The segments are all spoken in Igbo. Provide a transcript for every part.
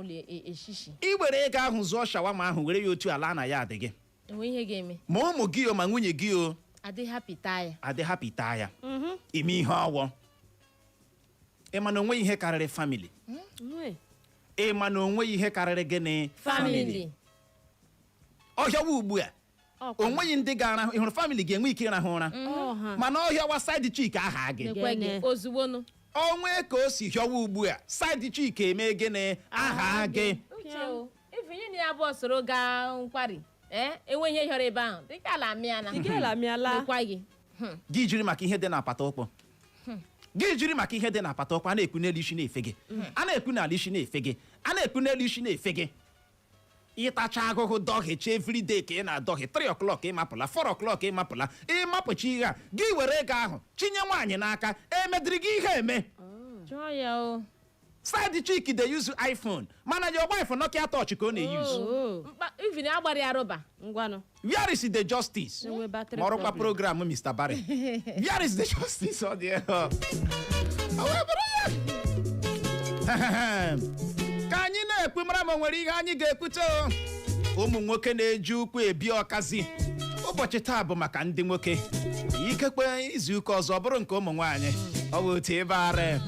ọbụla eshishi. Ị were ego ahụ zụọ shawarma ahụ, were ya otu ala na ya adị gị. Enwe ihe ga-eme? Ma ụmụ gị o, ma nwunye gị o. Adị happy taa ya. Adị happy taa ya. Ime ihe ọwọ, ị ma na onwe ihe karịrị family. Nwe. Ị ma na onwe ihe karịrị gịnị? Family. Ọhịawa ugbu a. Ọkwa. Onweghị ndị ga-arahụ, ị hụrụ family ga-enwe ike ịrahụ ụra. Ọha. Mana ọhịawa, side chick aha gị. Nekwe gị. Gịnị? Ozugbo nụ. Onwe ka o si hịọwa ugbu a, side chick eme gịnị? Aha gị. Uche o, ife ihe na ya abụọ soro gaa nkwari, ee, enwe ihe hịọrọ ebe ahụ dịka ala amịa na. Ike ala amịala. Nekwa gị. Gị jiri maka ihe dị n'apata ụkwụ, gị jiri maka ihe dị n'apata ụkwụ, a na-ekwu n'elu isi na-efe gị, a na-ekwu n'ala isi na-efe gị, a na-ekwu n'elu isi na-efe gị. Ịtacha ahụhụ dọghecha everyday ka ị na-adọghị. 3 o'clock ịmapụla, 4 o'clock ịmapụla, ịmapụcha ihe a, gị were ego ahụ chinye nwaanyị n'aka. Emediri gị ihe eme? Jụọ ya o. Side chick dey use iPhone, mana your wife, Nokia touch ka ọ na-use. Oh. Mkpa even agbara ya rọba. Ngwanụ. Where is the justice? Enwe battery Ma ọrụkwa problem. program Mr. Barry, where is the justice? Ọ dị ọ wee bụrụ ya ka anyị na-ekwu, mara ma o nwere ihe anyị ga-ekwute o. Ụmụ nwoke na-eji ụkwụ ebi ọkazi. Ụbọchị taa bụ maka ndị nwoke, ikekwe izu ụka ọzọ ọ bụrụ nke ụmụ nwaanyị. Ọ bụ otu ebe ara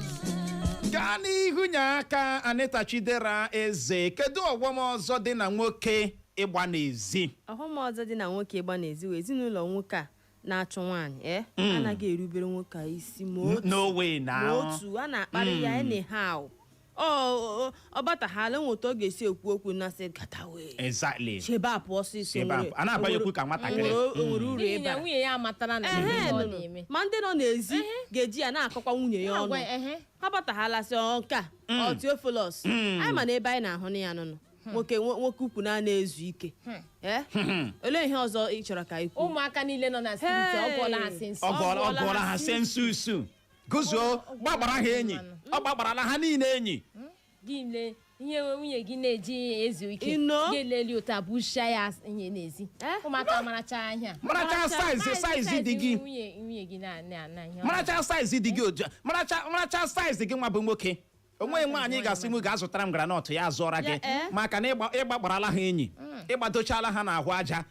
gaa n'ihu nye aka. Anita Chidera Eze, kedu ọghọm ọzọ dị na nwoke ịgba n'ezi? Ọghọm ọzọ dị na nwoke ịgba n'ezi wee ezinụlọ nwoke a na-achụ nwaanyị anaghị erubere nwoke a isi ma otu. No way. Ma Na otu a na-akparị ya anyhow. Ọ bataghala nwe otu ọ ga-esi ekwu okwu na sị gatawe. Chebe apụ ọsịsọ. Chebe apụ. A na-agba ya okwu ka nwatakịrị. O nwere uru N'ihi na ịbara. nwunye ya amatala na ihe ọ na-eme. Ma ndị nọ n'ezi ga-eji ya na-akọkwa nwunye ya ọnụ. Na-agwa, ehe. Ha bataghala sị ọ nke a ọ Theophilus anyị ma na ebe anyị na-ahụ na ya nụnụ nwoke nwoke ukwu na na-ezu ike. Ee, olee ihe ọzọ ị chọrọ ka anyị kwuo? Ụmụaka niile nọ na street, ọ gwọla ha sensi. Ọ gụọla ha sensusu gụzuo, gbagbara ha enyi, ọ gbagbarala ha niile enyi. Gị lee ihe nwunye gị na-eji ezu ike. Ino? Gị eleli otu a busha ya ihe n'ezi. Eh? Ụmụaka maracha ihe a. Maracha size size dị gị. Nwunye gị na ihe ọ Maracha size dị gị otu maracha, maracha size gị. Nwa bụ nwoke onwe nwaanyị ga-asị m ga-azụtara m groundnut, ya azụọra gị. Ya, eh? Maka na ịgbagbarala ha enyi, ịgbadochala ha n'ahụ aja,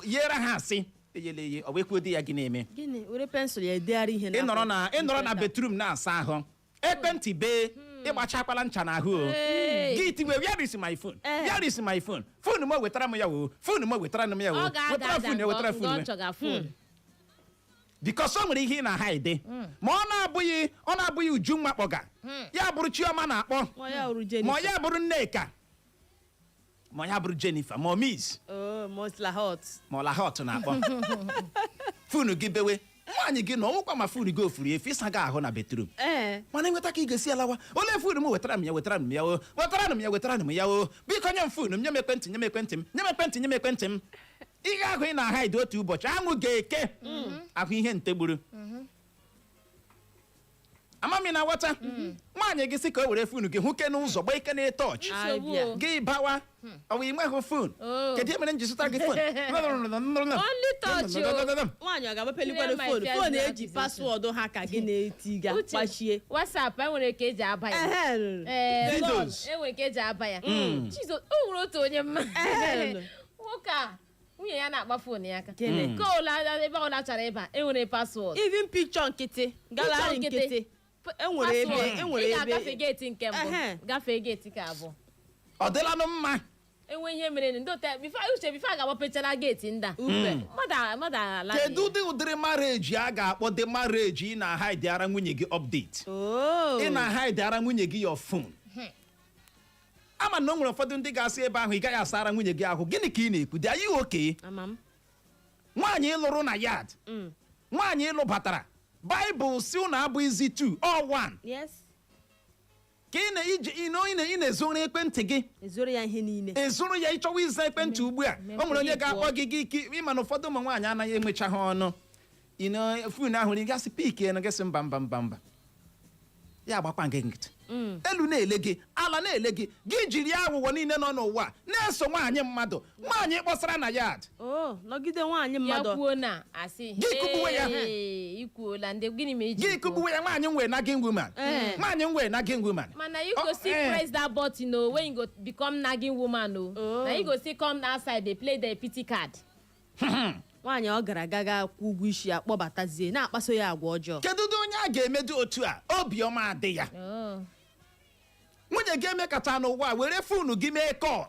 yere ha asị eyele eye, ọ wee kwuo di ya gị na-eme. Gịnị were pencil ya edegharị ihe? Ịnọrọ na bedroom na-asa ahụ, ekwentị bee, ịgbachakwala ncha n'ahụ o. Hey. Gị tiwe, "Where is my phone? Eh. Where is my phone? Phone m, wetara m ya o, phone m, wetara m ya o." Ọ ga-ada Wetara ada phone ya, wetara mgbe phone ọ ya. chọga phone. Because o nwere ihe ị na-hide, ma ọ na-abụghị Ujunwa kpọga ya, bụrụ Chioma na-akpọ. Ma ya wuru Ma Jennifer. ya bụrụ Nneka, ma ya bụrụ Jennifer, ma ọ Miss. Oh, Mosla hot. Ma ọ la hot na-akpọ phone gị bewe, nwaanyị gị na ọnwụkwa, ma phone gị ofuru efu, ịsa gị ahụ na bedroom. Mana enweta ka ị ga-esi alawa, olee phone m? Wetara m ya, wetara m ya o, wetara m ya, wetara m ya o, biko nye m phone m, nye m ekwentị, nye m ekwentị m, nye m ekwentị, nye m ekwentị m. Ihe ahụ ị na-ahide, otu ụbọchị anwụ ga-eke ahụ ihe nte gburu. Amami na ghọta nwaanyị gị sị ka o were phone gị hụ ke n'ụzọ gba ike na tọọchị. Nsogbu Abịa. o. Gị bawa ọ bụ inweghị phone. Oh. Kedu ihe mere m ji zụtara gị phone? Only touch o. Nwaanyị ọ ga-agbapelikwado Clear my phone first phone eji accusation. password ha ka gị na-etiga Uche, gbachie. WhatsApp, enwere ka eji aba ya. Ehe. Ee, Videos. enwere ka eji aba ya. Chizo, o nwere otu onye mma. Ehe. Nwoke a, nwunye ya na-akpa phone ya aka. Gịnị? Nke ọbụla, ebe ọbụla chọrọ ịba, enwere password. Even picture nkịtị, gallery Picture nkịtị. nkịtị, enwere ebe Password. enwere Ị ebe ga-agafe gate nke mbụ, gafee gate nke abụọ. Ọ dịlanụ mma. Enwe ihe mere ndị otu before, uche, before a ga-agbapechara gate ndị a. Upe. Mmadụ ala. Kedu ụdị ụdịrị marriage a ga-akpọ dị marriage ị na-ahide ara nwunye gị update? Oh. Ị na-ahide ara nwunye gị your phone. Ama na o nwere ụfọdụ ndị ga-asị ebe ahụ ị gaghị asara nwunye gị ahụ. Gịnị ka ị na-ekwu dị anyị oke? Ama m. Nwaanyị ịlụrụ na yard, nwaanyị ịlụbatara, Baịbụl si ụnụ abụghịzi two or one. Yes. Ka ị na-iji ị na-ezoro ekwentị gị. Ezoro ya ihe niile. Ezoro ya, ịchọwa ịza ekwentị ugbu a, o nwere onye ga-akpọ gị gị ịma na ụfọdụ ụmụ nwaanyị anaghị enwecha ha ọnụ ino phone ahụ, ị gasị pick na gị sị mba, mba, mba, mba, ya agbakwa gị nkịtị. Elu na-ele gị, ala na-ele gị, gị jiri aghụghọ niile nọ n'ụwa na-eso nwaanyị mmadụ, nwaanyị kpọsara na yard. O nọgide nwaanyị Ya mmadụ. kwuo na asị. Gị kụgbuwe ya. "Ee, ikwuola ndị gịnị ma iji Gị kwuo?" kụgbuwe ya. Nwaanyị nwee nagging woman. Nwaanyị nwee nagging woman. Mana you go still press that button o, when you go become nagging woman o. Oh. Na you go still come outside dey play the pity card. Nwaanyị ọ gara aga ga kwụ ụgwọ isi ya, kpọbatazie, na-akpaso ya agwa ọjọọ. Kedu ụdị onye a ga-emedu otu a obiọma adị ya? Oh. Nwunye gị emekata n'ụwa were phone gị mee call.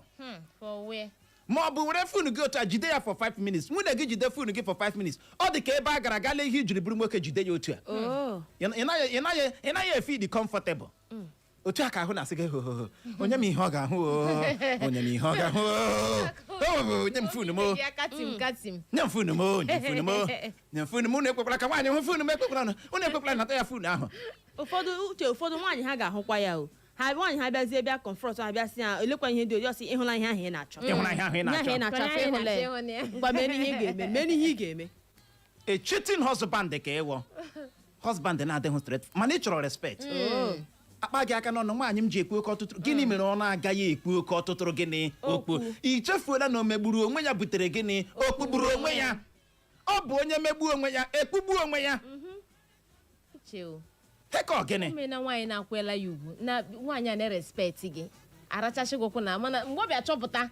For where? Ma ọ bụ were phone gị otu a jide ya for 5 minutes. Nwunye gị jide phone gị for 5 minutes, ọ dị ka ebe a gara aga lee ihe ijiri bụrụ nwoke jide ya otu a. Oh. Ị naghị e feel comfortable. Otu a ka ahụ na-asị gị, "Ho, ho, ho, onye m ihe ọ ga-ahụ o, onye m ihe ọ ga-ahụ o, o, nye m phone m o." Ya katim katim. Nye m phone m o, nye m phone m o, nye m phone m. Unu ekwekwala ka nwaanyị hụ phone m. Ekwekwala, unu ekwekwala nata ya phone ahụ. Ụfọdụ, uche, ụfọdụ nwaanyị ha ga-ahụkwa ya o. Ha nwaanyị ha bịazie bịa confront ha, bịa sị ya, elekwa ihe dị oji ọsị, ịhụla ihe ahụ ị na-achọ? Ịhụla ihe ahụ ị Ihe ahụ ị na-achọ? na-achọ, Ihe ahụ ị ịhụla ya. na-achọ, ịhụla ya. Ngwa, mee n'ihe ị ga-eme, mee n'ihe ị ga-eme. A cheating husband ka ịwọ husband na-adịghị straight, mana ị chọrọ respect. Akpa gị aka n'ọnụ, nwaanyị m ji ekwu oke ọtụtụrụ. Gịnị mere ọ na-agaghị ekwu oke ọtụtụrụ? Gịnị okwu? I chefuola na o megburu onwe ya butere gịnị? O kpugburu onwe ya. Ọ bụ onye megbuo onwe ya, ekpugbuo onwe ya. Uche o. Heka gịnị? Ome na nwaanyị na-akwela ya ugwu, na nwaanyị a na-respect gị, arachasị gị ụkwụ na, mana mgbe ọ bịa chọpụta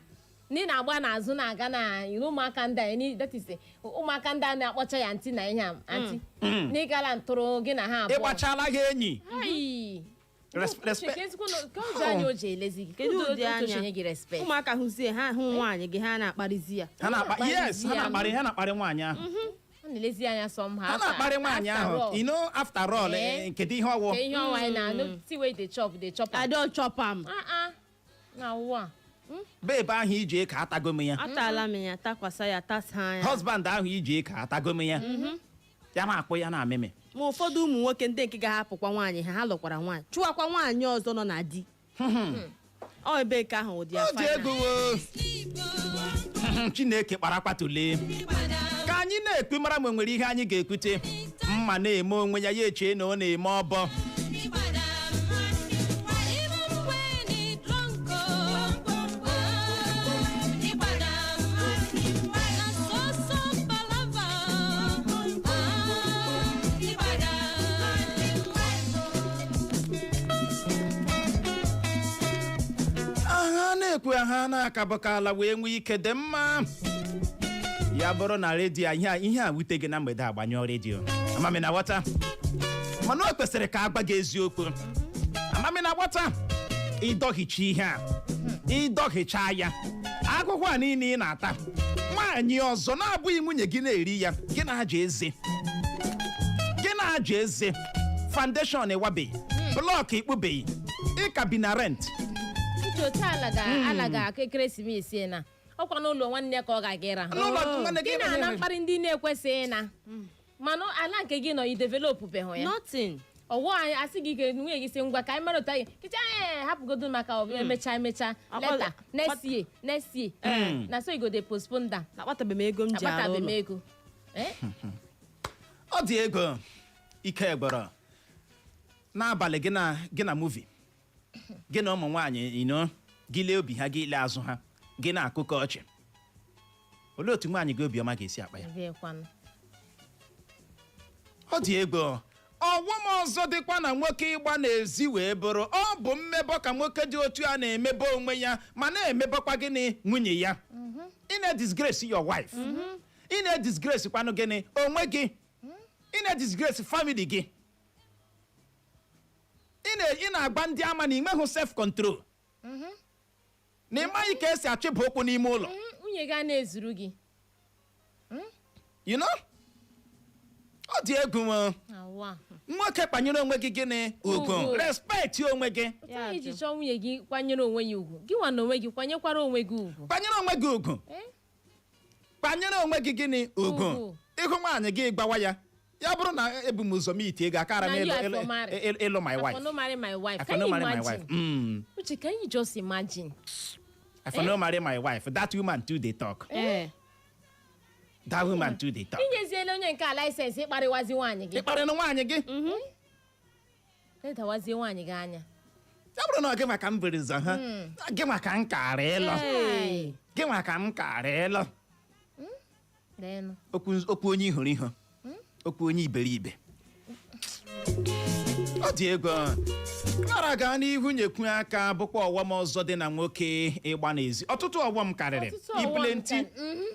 na ị na-agba n'azụ na-aga na ụmụaka ndị a that is, ụmụaka ndị a na-akpọcha ya aunty na ihe a aunty, na ịgala ntụrụ gị na ha abụọ. Ịgbachala ha enyi. Ai. Respect. Uche, ka ụdị anya o ji elezi gị? Kedu ụdị otu o si anya? enye gị respect? Ụmụaka hụzie ha, hụ nwaanyị gị, ha na-akparịzi ya. Ha na-akpa, yes, ha na-akparị, ha na-akparị nwaanyị ahụ. Ọ na-elezi anya somehow. Ha na-akparị nwaanyị After ahụ. all, After all, kedu ihe ọwụ? Ke ihe ọnwa anyị na see wey dey chop, dey chop am. I don chop am. Ah ah, na ụwa. Babe ahụ iji eke atago m ya. Atala m ya, takwasa ya, tasa ya. Husband ahụ iji eke atago m ya, ya na-akpụ ya na amịmị. Ma ụfọdụ ụmụ nwoke ndị nke ga-ahapụkwa nwaanyị ha, ha lụkwara nwaanyị, chụwakwa nwaanyị ọzọ nọ na di. Ọ ebe nke ahụ ụdị ya. Ọ dị egwu o. Chineke kpara akpatụle ka anyị na-ekwu mara ma o nwere ihe anyị ga-ekwute. Mma na-eme onwe ya, ya echee na ọ na-eme ọbọ. Even when he drunk, oh, na so so palava, ah, Ibadan. Aha na-ekwu, aha na-akabụkala wee nwee ike dị mma. Ya bụrụ na redio ihe a wute gị na mgbede, agbanyụọ redio. Amami na ghọta, mana o kwesịrị ka agba gị eziokwu. Amami na ghọta, ịdọhicha ihe a, ịdọhicha ya, akwụkwọ a niile ị na-ata, nwaanyị ọzọ na-abụghị nwunye gị na-eri ya, gị na-aja eze, gị na-aja eze. Foundation ịwabeghị, block ikpubeghị, ịka bi na rent. Uche, otu ala ga ala ga-akụ ekeresimesi na ọkwa n'ụlọ nwanne ya ka ọ ga-aga ịra. N'ụlọ nwanne gị. Gị na-ana mkparị ndị na-ekwesịghị ịna, mana ala nke gị nọ, i develop beghụ ya. Nothing. Ọwụ anyị asị gị ka nwunye gị sị, ngwa, ka anyị mara otu anyị kịcha anyị hapụgodo maka ọ bụ emechaa emechaa later, next year, next year, na so you go dey postpone that. Akpatabeghị m ego m ji arụ Akpatabeghị m ụlọ. ego. Eh? Ọ dị ego ike gbọrọ n'abalị gị na gị na movie gị na ụmụ nwaanyị ino gị lee obi ha, gị lee azụ ha, gị na-akụkọ ọchị. Olee otu nwaanyị gị obiọma ga-esi akpa ya? Ebekwanụ. Ọ dị ego. Ọghọm ọzọ dịkwa na nwoke ịgba n'ezi wee bụrụ, ọ bụ mmebọ ka nwoke dị otu a na-emebe onwe ya, ma na-emebọkwa gịnị? Nwunye ya. Ị na-edisgrace your wife, ị na-edisgrace kwanụ gịnị? Onwe gị. Ị na-edisgrace family gị. Ị na-agba ndị ama na ị nweghị self control, na ị maghị ka esi achịba ụkwụ n'ime ụlọ. Nwunye gị a na-ezuru gị. You know? Ọ dị egwu nwo. Awa. Nwoke, kpanyere onwe gị gịnị? Ugwu. Ugwu. Respect onwe gị. Otu anyị ji chọọ nwunye gị kwanyere onwe ya ugwu, gị nwa na onwe gị kwanyekwara onwe gị ugwu. Kpanyere onwe gị ugwu. Eh? Kpanyere onwe gị gịnị? Ugwu. Ugwu. Ịhụ nwaanyị gị, gbawa ya. Ya bụrụ na ebu m ụzọ m ite ego akara m Na you ịlụ are for marry. ịlụ my I wife. for no marry my wife. I for Can no you marry my imagine? wife. Uche, can you just imagine? I for no marry my wife. That woman too dey talk. That woman too dey talk. Inyeziela onye nke a license ịkparịwazi nwaanyị gị. Ịkparịnụ nwaanyị gị. Ledawazie nwaanyị gị anya. Ya bụrụ na ọ gị maka m buru ụzọ ha, gị maka m kara ịlụ. Hey. Gị maka m kara ịlụ. Leenụ. Okwu okwu onye ihụrụ ihu, okwu onye iberibe, ọ dị ego. Clara, gaa n'ihu nyekwu aka. Bụkwa ọghọm ọzọ dị na nwoke ịgba n'ezi. Ọtụtụ ọghọm karịrị. Ọtụtụ ọghọm. Iplenty.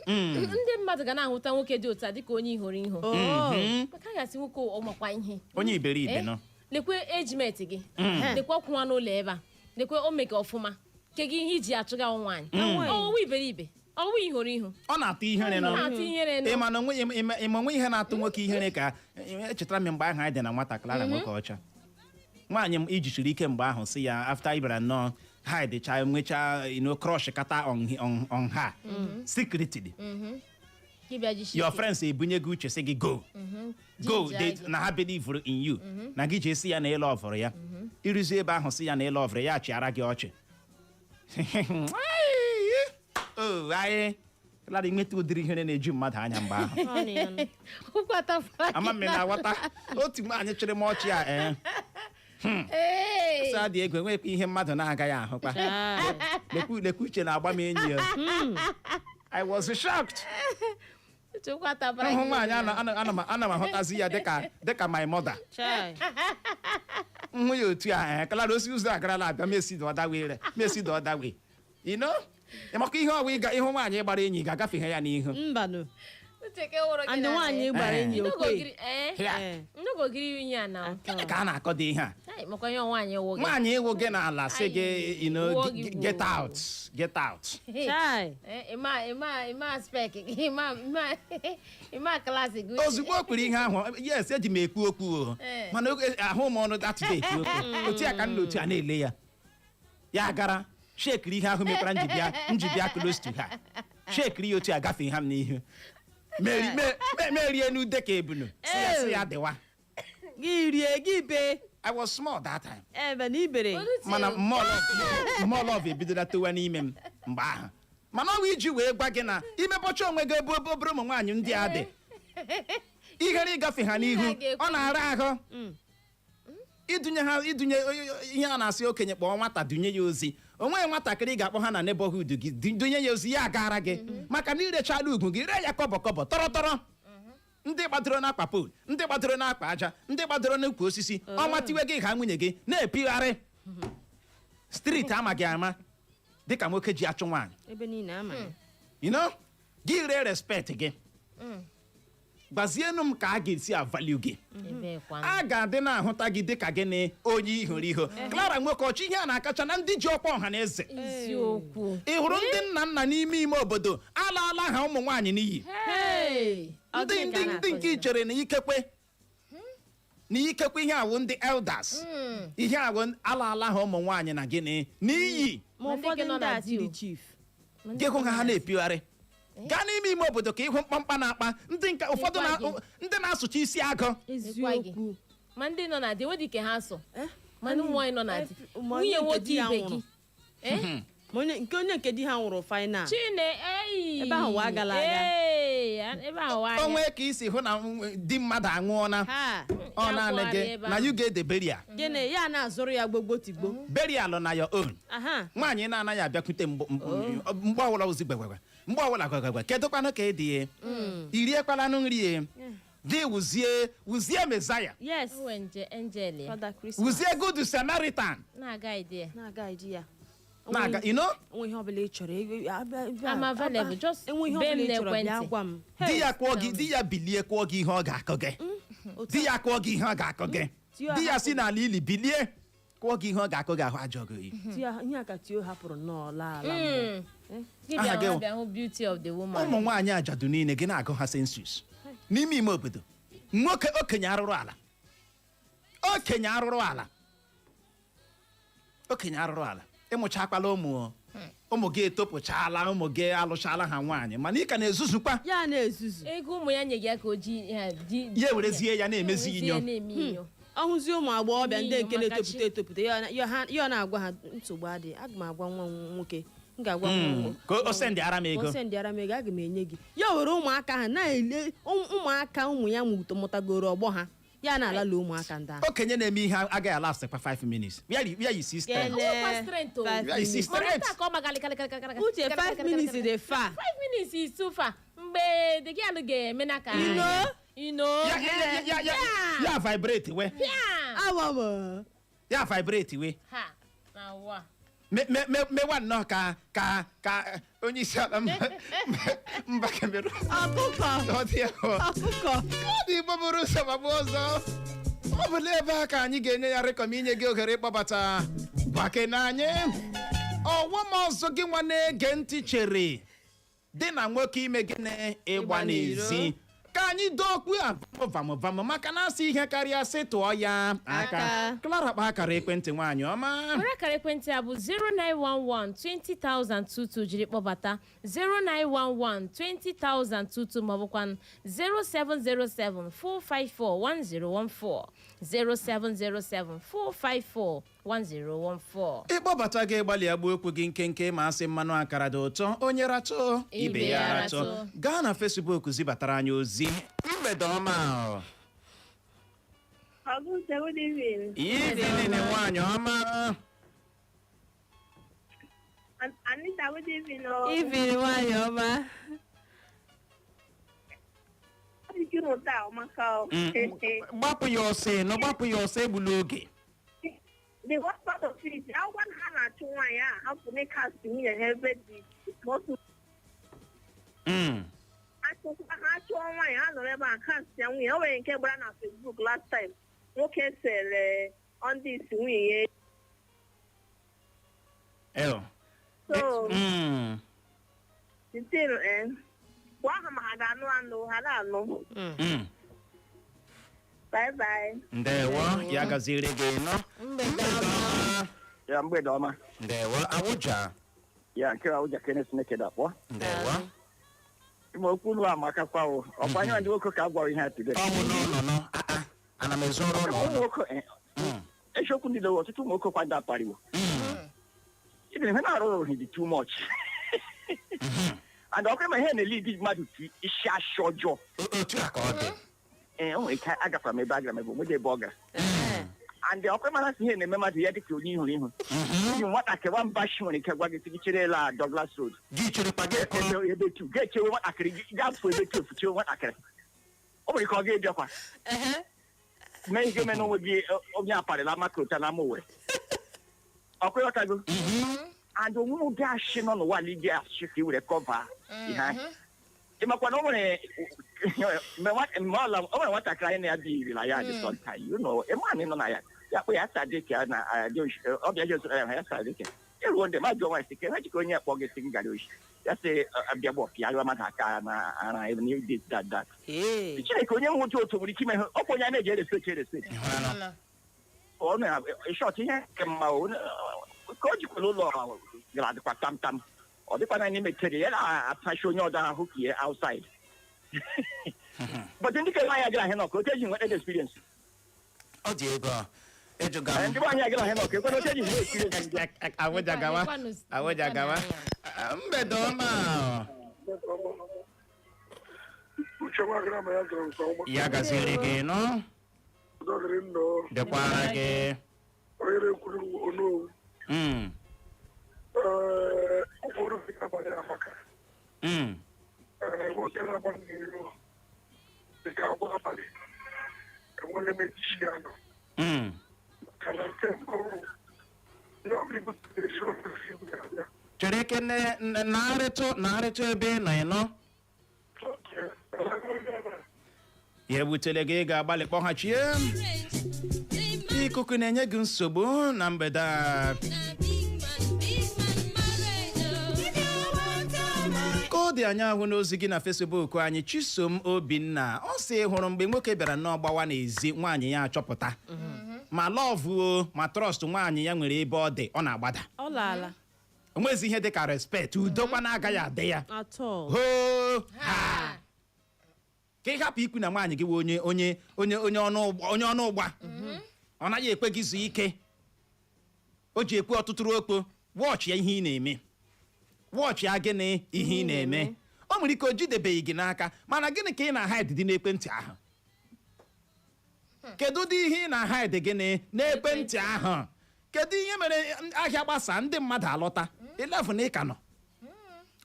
Ndị mmadụ ga na-ahụta nwoke dị otu a dịka onye ihoro iho, Oh. maka a ga-asị nwoke ọmakwa ihe. Onye iberibe. Eh? Nọ. Lekwe ejimeti gị, lekwe ọkwụnwa n'ụlọ ebe a, lekwe o meke ọfụma ke gị ihe iji achụga nwaanyị. Ọwụwa iberibe, ọwụwa ihoro ihu. Ọ na-atụ ihere Ọ nọ. na-atụ ihere nọ. Ịma na onwe ịma onwe ihe na-atụ nwoke ihere ka echetara m mgbe ahụ anyị dị na nwata. Clara, nwoke ọcha, nwaanyị m ijichiri ike mgbe ahụ si ya after ị bịara nnọọ hide cha nwechaa crush kata on her secretly. Gị bịa jishi Your ike. friends ebunye gị uche, sị gị go, go. Jinja gị. Na ha believe in you na gị ji esi ya na ịlọ ọvụrụ ya. Ịrụzi ebe ahụ, si ya na ịlọ ọvụrụ ya, chịara gị ọchị. Oh, anyị Clara, nweta ụdịrị ihere na-eju mmadụ anya mgbe ahụ. Ọ na ya nụ. Ụkwụ atafara gị. Ama m na-aghọta otu nwaanyị chịrị m ọchị a ee. Ee. Sị adị ego, enwekwa ihe mmadụ na-agaghị ahụkwa. Chai. Lekwu lekwu, uche na-agba m enyi ya. I was shocked. Uche, ụkwụ atafara Hụ gị. nwaanyị ana m ahụtazi ya dịka my mother. Chai. Nhụ ya otu a ee, Clara, osi ụzọ agarala abịa mesi the other way mesi the other way. Ịmakwa ihe ọwa ịga ịhụ nwaanyị gbara enyi ga-agafe ya n'ihu. Mbanụ. Uche, ke wụrụ gị And n'ala nwaanyị ya. gbara Eh. enyi okwe. Eh? Ya. Eh. Nnogogiri ihe a na Gịnị ka a na-akọ dị ihe a? Ai, makwa ihe nwaanyị wụ gị. Nwaanyị ịwụ gị n'ala sị gị Wụọ gị. Get out, get out. Chai. Eh, ịma spec gị, ịma class gị, Uche. Ozugbo o kwuru ihe ahụ, yes, eji m ekwu okwu o. Eh. Mana ahụ m ọnụ that day ekwu okwu otu a ka m na otu a na-ele ya, ya gara shekiri ihe ahụ mekwara njibịa close to her, shekiri ya otu a gafee ha m n'ihu. Merie n'ude ka ebunu si ya dịwa. Gị rie gị bee. I was small that time. Ebe na ibere. Olu Mana mmụọ love ebidola towa n'ime m mgbe ahụ. Mana ọ bụ iji wee gwa gị na imebọcha onwe gị ebe obere ụmụ nwaanyị ndị a dị ihere ịgafe ha n'ihu. Ọ na-ara ahụ idunye ha, idunye ihe a na-asị okenye kpọọ nwata dunye ya ozi. Onweghị nwatakịrị ị ga-akpọ ha na neighborhood gị dunye ya ozi ya agara gị, maka na irechala ugwu gị, ree ya kọbọ kọbọ, tọrọ tọrọ. Ndị gbadoro n'akpa pole, ndị gbadoro n'akpa aja, ndị gbadoro n'ukwu osisi, ọnwa tiwe gị ha nwunye gị na-epigharị street amaghị ama dịka nwoke ji achụ nwaanyị. Ebe niile ama ya. Gị ree respect gị. Gbazienụ m ka a ga-esi avalue gị. Ebekwa. A ga-adị na-ahụta gị dịka gịnị? Onye ihuru ihu. Clara, nwoke ọchị, ihe a na-akacha na ndị ji ọkwa ọha na eze. Eziokwu. Ị hụrụ ndị nna nna n'ime ime obodo alaala ha ụmụ nwaanyị n'iyi. Hey! Ọ Ndị gịnị ka ndị a ndị na-akọzi? nke i chere na ikekwe ihe awụ ndị elders, ihe awụ alaala ha ụmụ nwaanyị na gịnị n'iyi. Ma Ma ndị ụfọdụ nke nọ ndị na a di tiri o. chief. Gị hụ ha, ha na-epigharị gaa n'ime ime obodo ka ịhụ mkpamkpa na-akpa ndị nke ụfọdụ Lekwa gị. ndị na-asụcha isi agụ. Eziokwu. Ma ndị nọ na di nwedị ike ha so. Eh? Ma ndị ụmụ nwaanyị nọ na di, Ma onye nwunye nke nwoke di ya ibe nwụrụ. gị. Eh? Ma onye nke di ha nwụrụ final. Chine eyi. Ebe ahụ wa agala aga. Ee, ebe ahụ wa O nwee ka isi hụ na di mmadụ anwụọna, Ha. ọ naanị gị na you get the burial. Gịnị ya na-azụrụ ya gbogbo tigbo. Burial na your own. Aha. Nwaanyị na-anaghị abịakwute mgbe ọbụla ozi gwegwegwe, mgbe ọbụla gwegwegwe, kedụkwanụ ka ị dị ya, iriekwalanụ nri ya dị, wuzie wuzie mezaya. Yes. Owe nje angel ya. Father Christmas. Wuzie good Samaritan. Na-aga ide ya. Na-aga iji ya. Na-aga Enwe ihe ọbụla ị chọrọ. I'm available. Just Enwe ihe bee m ọbụla ị chọrọ, bịa n'ekwentị. gwa m. Di ya kụọ gị, di ya bilie kụọ gị ihe ọ ga-akụ gị. Otu Di ya kụọ gị ihe ọ ga-akụ gị. Tio Di ya hapụ. si n'ala ili bilie kụọ gị ihe ọ ga-akụ gị, ahụ ajọ gị oyi. Tio, ihe a ka Tio hapụrụ nnọọ laa ala mmụọ. Gị Aha bịa gị hụ wụ? bịa hụ beauty of the woman. Ụmụ nwaanyị ajadu niile gị na-agụ ha census n'ime ime obodo. Nwoke okenye arụrụ ala, okenye arụrụ ala, okenye arụrụ ala, ịmụchakwala ụmụ o. Ụmụ gị etopụchala, ụmụ gị alụchala ha nwaanyị, mana ị ka na-ezuzukwa. Ya na-ezuzu. Ego ụmụ ya nye gị ya ka o ji ya ji. Ya ewerezie ya na-emezi ya inyo. na-eme inyo. Ọhụzi ụmụ agbọghọbịa ndị nke N'ihi na-etopụta etopụta, ya na-agwa ha nsogbu adịghị, aga m agwa nwa m nwoke, m ga-agwa nwa m nwoke Ka o send ara m ego. O sendịara m ego, aga m enye gị. Ya were ụmụaka ha na-ele ụmụaka ụmụ ya mụtagoro ọgbọ ha. Ya na-alala ụmụaka ndị ahụ. Okenye na-eme ihe agaghị ala asịkwa 5 minutes. Where you see strength? Kele. Ọnwekwa strength o. Five Yeah, you see minutes. Mana strength. taa ka ọ magalịkalịkalịkalị. Uche, 5 minutes dey far. 5 minutes is too far. Mgbe the girl ga-eme na ka You know? You know? Ya ya ya ya ya vibrate we. Pịa! Awawo. Ya vibrate we. Ha na ụwa. Mewa nnọọ ka onye isi ala mba Cameroon. Ọkụkọ. Ọ dị ya ọ. Ọkụkọ. Ọ dị Igbo bụrụ ụzọ ma bụ ọzọ. Ọ bụ n'ebe a ka anyị ga-enye ya rịkọm inye gị ohere ịkpọbata gwakene anyị ọghọm ọzọ gị nwa na-ege ntị chere dị na nwoke ime gịnị? Ịgba Ịgba n'iro. n'ezi. Ka anyị dokwu a vam vam, maka na asị ihe karịa sị tụọ ya aka. Aka. Clara, kpa akara ekwentị, nwaanyị ọma. Were akara ekwentị a bụ 0911 20022 jiri kpọbata 0911 20022, maọbụkwa 0707 454 1014, 0707 454 1014. Ịkpọbata gị, gbalịa gbuo okwu gị nkenke, ma asị mmanụ akara dị ụtọ, onye ratụ ibe ya ratụ. Ratụ. Gaa na Facebook zibatara anyị ozi. Mgbede ọma. Augusta, good evening. Evening, nwaanyị ọma. Anita, good evening. Oh. Evening, nwanyị ọma. Ajụjụ m taa ọmaka o. Gbapụ ya ọsọ, ịnụ, gbapụ ya ọsọ, egbula oge. The worst part of it, akwụkwọ na ha na-achụ nwaanyị a hapụ n'ịkasị nwunye ha ebe dị otu. Achụkwa ha, chụọ nwaanyị, ha nọrọ ebe a kasị ya nwunye. O nwere nke gbara na Facebook last time. Nwoke sere ndị isi nwunye ya. Eo. So, the thing, gwa ha ma ha ga-anụ anụ, ha na-anụ. Bye bye. Ndewo, ya gaziri gị nọ. Mgbede ọma. Ya, mgbede ọma. Ndewo, awụja. Ya nke Awụja Kenneth Chineke dakpọ. Ndewo. Ime okwu ụlọ amakakwa o. Ọkwa anyị ndị nwoke ka a gwara ihe a today. Ọnwụ n'ụlọ nọ. Ah, ah. Ana m ezoro ụlọ Ụmụ ụlọ. nwoke eziokwu niile, ọtụtụ ụmụ nwoke kwado akpariwo. Even ihe na-arụ ọrụ dị too much. And ọkwa ma ihe na-eli mmadụ tu isi ashị ọjọọ. Otu a ka ọ dị. Ee, o nwere ike agakwa m ebe agara m ebe onwede ebe ọ gara. And ọkwa mara sị ihe na-eme mmadụ ya dịka onye ihụrụ ihu. Iji nwatakịrị nwamba shi nwere ike gwa gị sị gị chere la Douglas Road. Gị chere pa gị kụrụ. Ebe tu ga-echewe nwatakịrị gị ga-afụ ebe tu efuchewe nwatakịrị. O nwere ike ọ ga-ebịakwa. Mee ihe mere n'onwe gị onye aparịla maka ụta na ama Owerri. Ọkwa ịghọtago? And onwe ụdị ashị nọ n'ụwa ala iji ashị ka i were cover ihe ahụ. Ị makwa na o nwere mgbe o nwere nwatakịrị anyị na ya bi na ya dị sometime, ịma na ị nọ na ya ya kpọ ya sadike na ọbịa Jesu ya sadike eruo ndị ma jụọ nwaanyị sị ka ha jikọ onye kpọ gị sị gị gara oshi ya sị abịa gbọ pịarịwa mmadụ aka na ara ebe this that that. Ee. Chineke, onye nwụcha otu nwere ike ime ihe ọkwa onye a na-eji respect respect ọ na short ihe nke mma o, ka o jikwara ụlọ gara dịkwa tam tam, ọ dịkwa naanị metere ya na-atachi onye ọdọ ahụ ka ya outside, but ndị ka nwaanyị agara ahịa nọkụ otu eji nweta experience. Ọ dị ego ịjụga m. Ndị nwaanyị agara ahịa nọkụ ekwere otu eji nweta experience ndị a. Awụja gawa. Awụja gawa. Mgbede ọma. Uche nwagara ma ya zụrụ nke ọma. Ya gaziri gị nọ. Udo dịrị nnọọ. Dịkwara gị. Onye na-ekwuru onowu. Ee, ụfọdụ dị abalị amaka. Ee, nwoke na-agba n'iro dịka agba abalị. Enweghị m echichi ya nọ. Maka na nke mbụ, ihe ọbụla ibutere esi ofe ga-abịa. Chere kene na-arịtụ na-arịtụ ebe ị nọ ịnọ. Okay. Ee, Ya ewutele gị, ị ga-agbalị kpọghachie. Ikuku na-enye gị nsogbu na mgbede a. Ka ọ dị, anya ahụ n'ozi gị na Facebook anyị, Chisom Obinna, ọ sị hụrụ mgbe nwoke bịara nnọọ gbawa n'ezi nwaanyị, ya achọpụta ma love o ma trust nwaanyị ya nwere ebe ọ dị, ọ na-agbada. Ọ laala. O nwezi ihe dị ka respect, udokwa na-agaghị adị ya. Atọ. Hoo ha, ka ị hapụ ikwu na nwaanyị gị wụ onye ọnụ ụgba, onye ọnụ ụgba, ọ naghị ekwe gị zuo ike, o ji ekwe ọtụtụ okpo. Wọchị ya ihe ị na-eme, wọchị ya gịnị ihe ị na-eme. O nwere ike o jidebeghị gị n'aka, mana gịnị ka ị na-hide dị n'ekwentị ahụ? Kedu ụdị ihe ị na-hide gịnị n'ekwentị ahụ? Kedu ihe mere ahịa gbasa, ndị mmadụ alọta 11, ị ka nọ?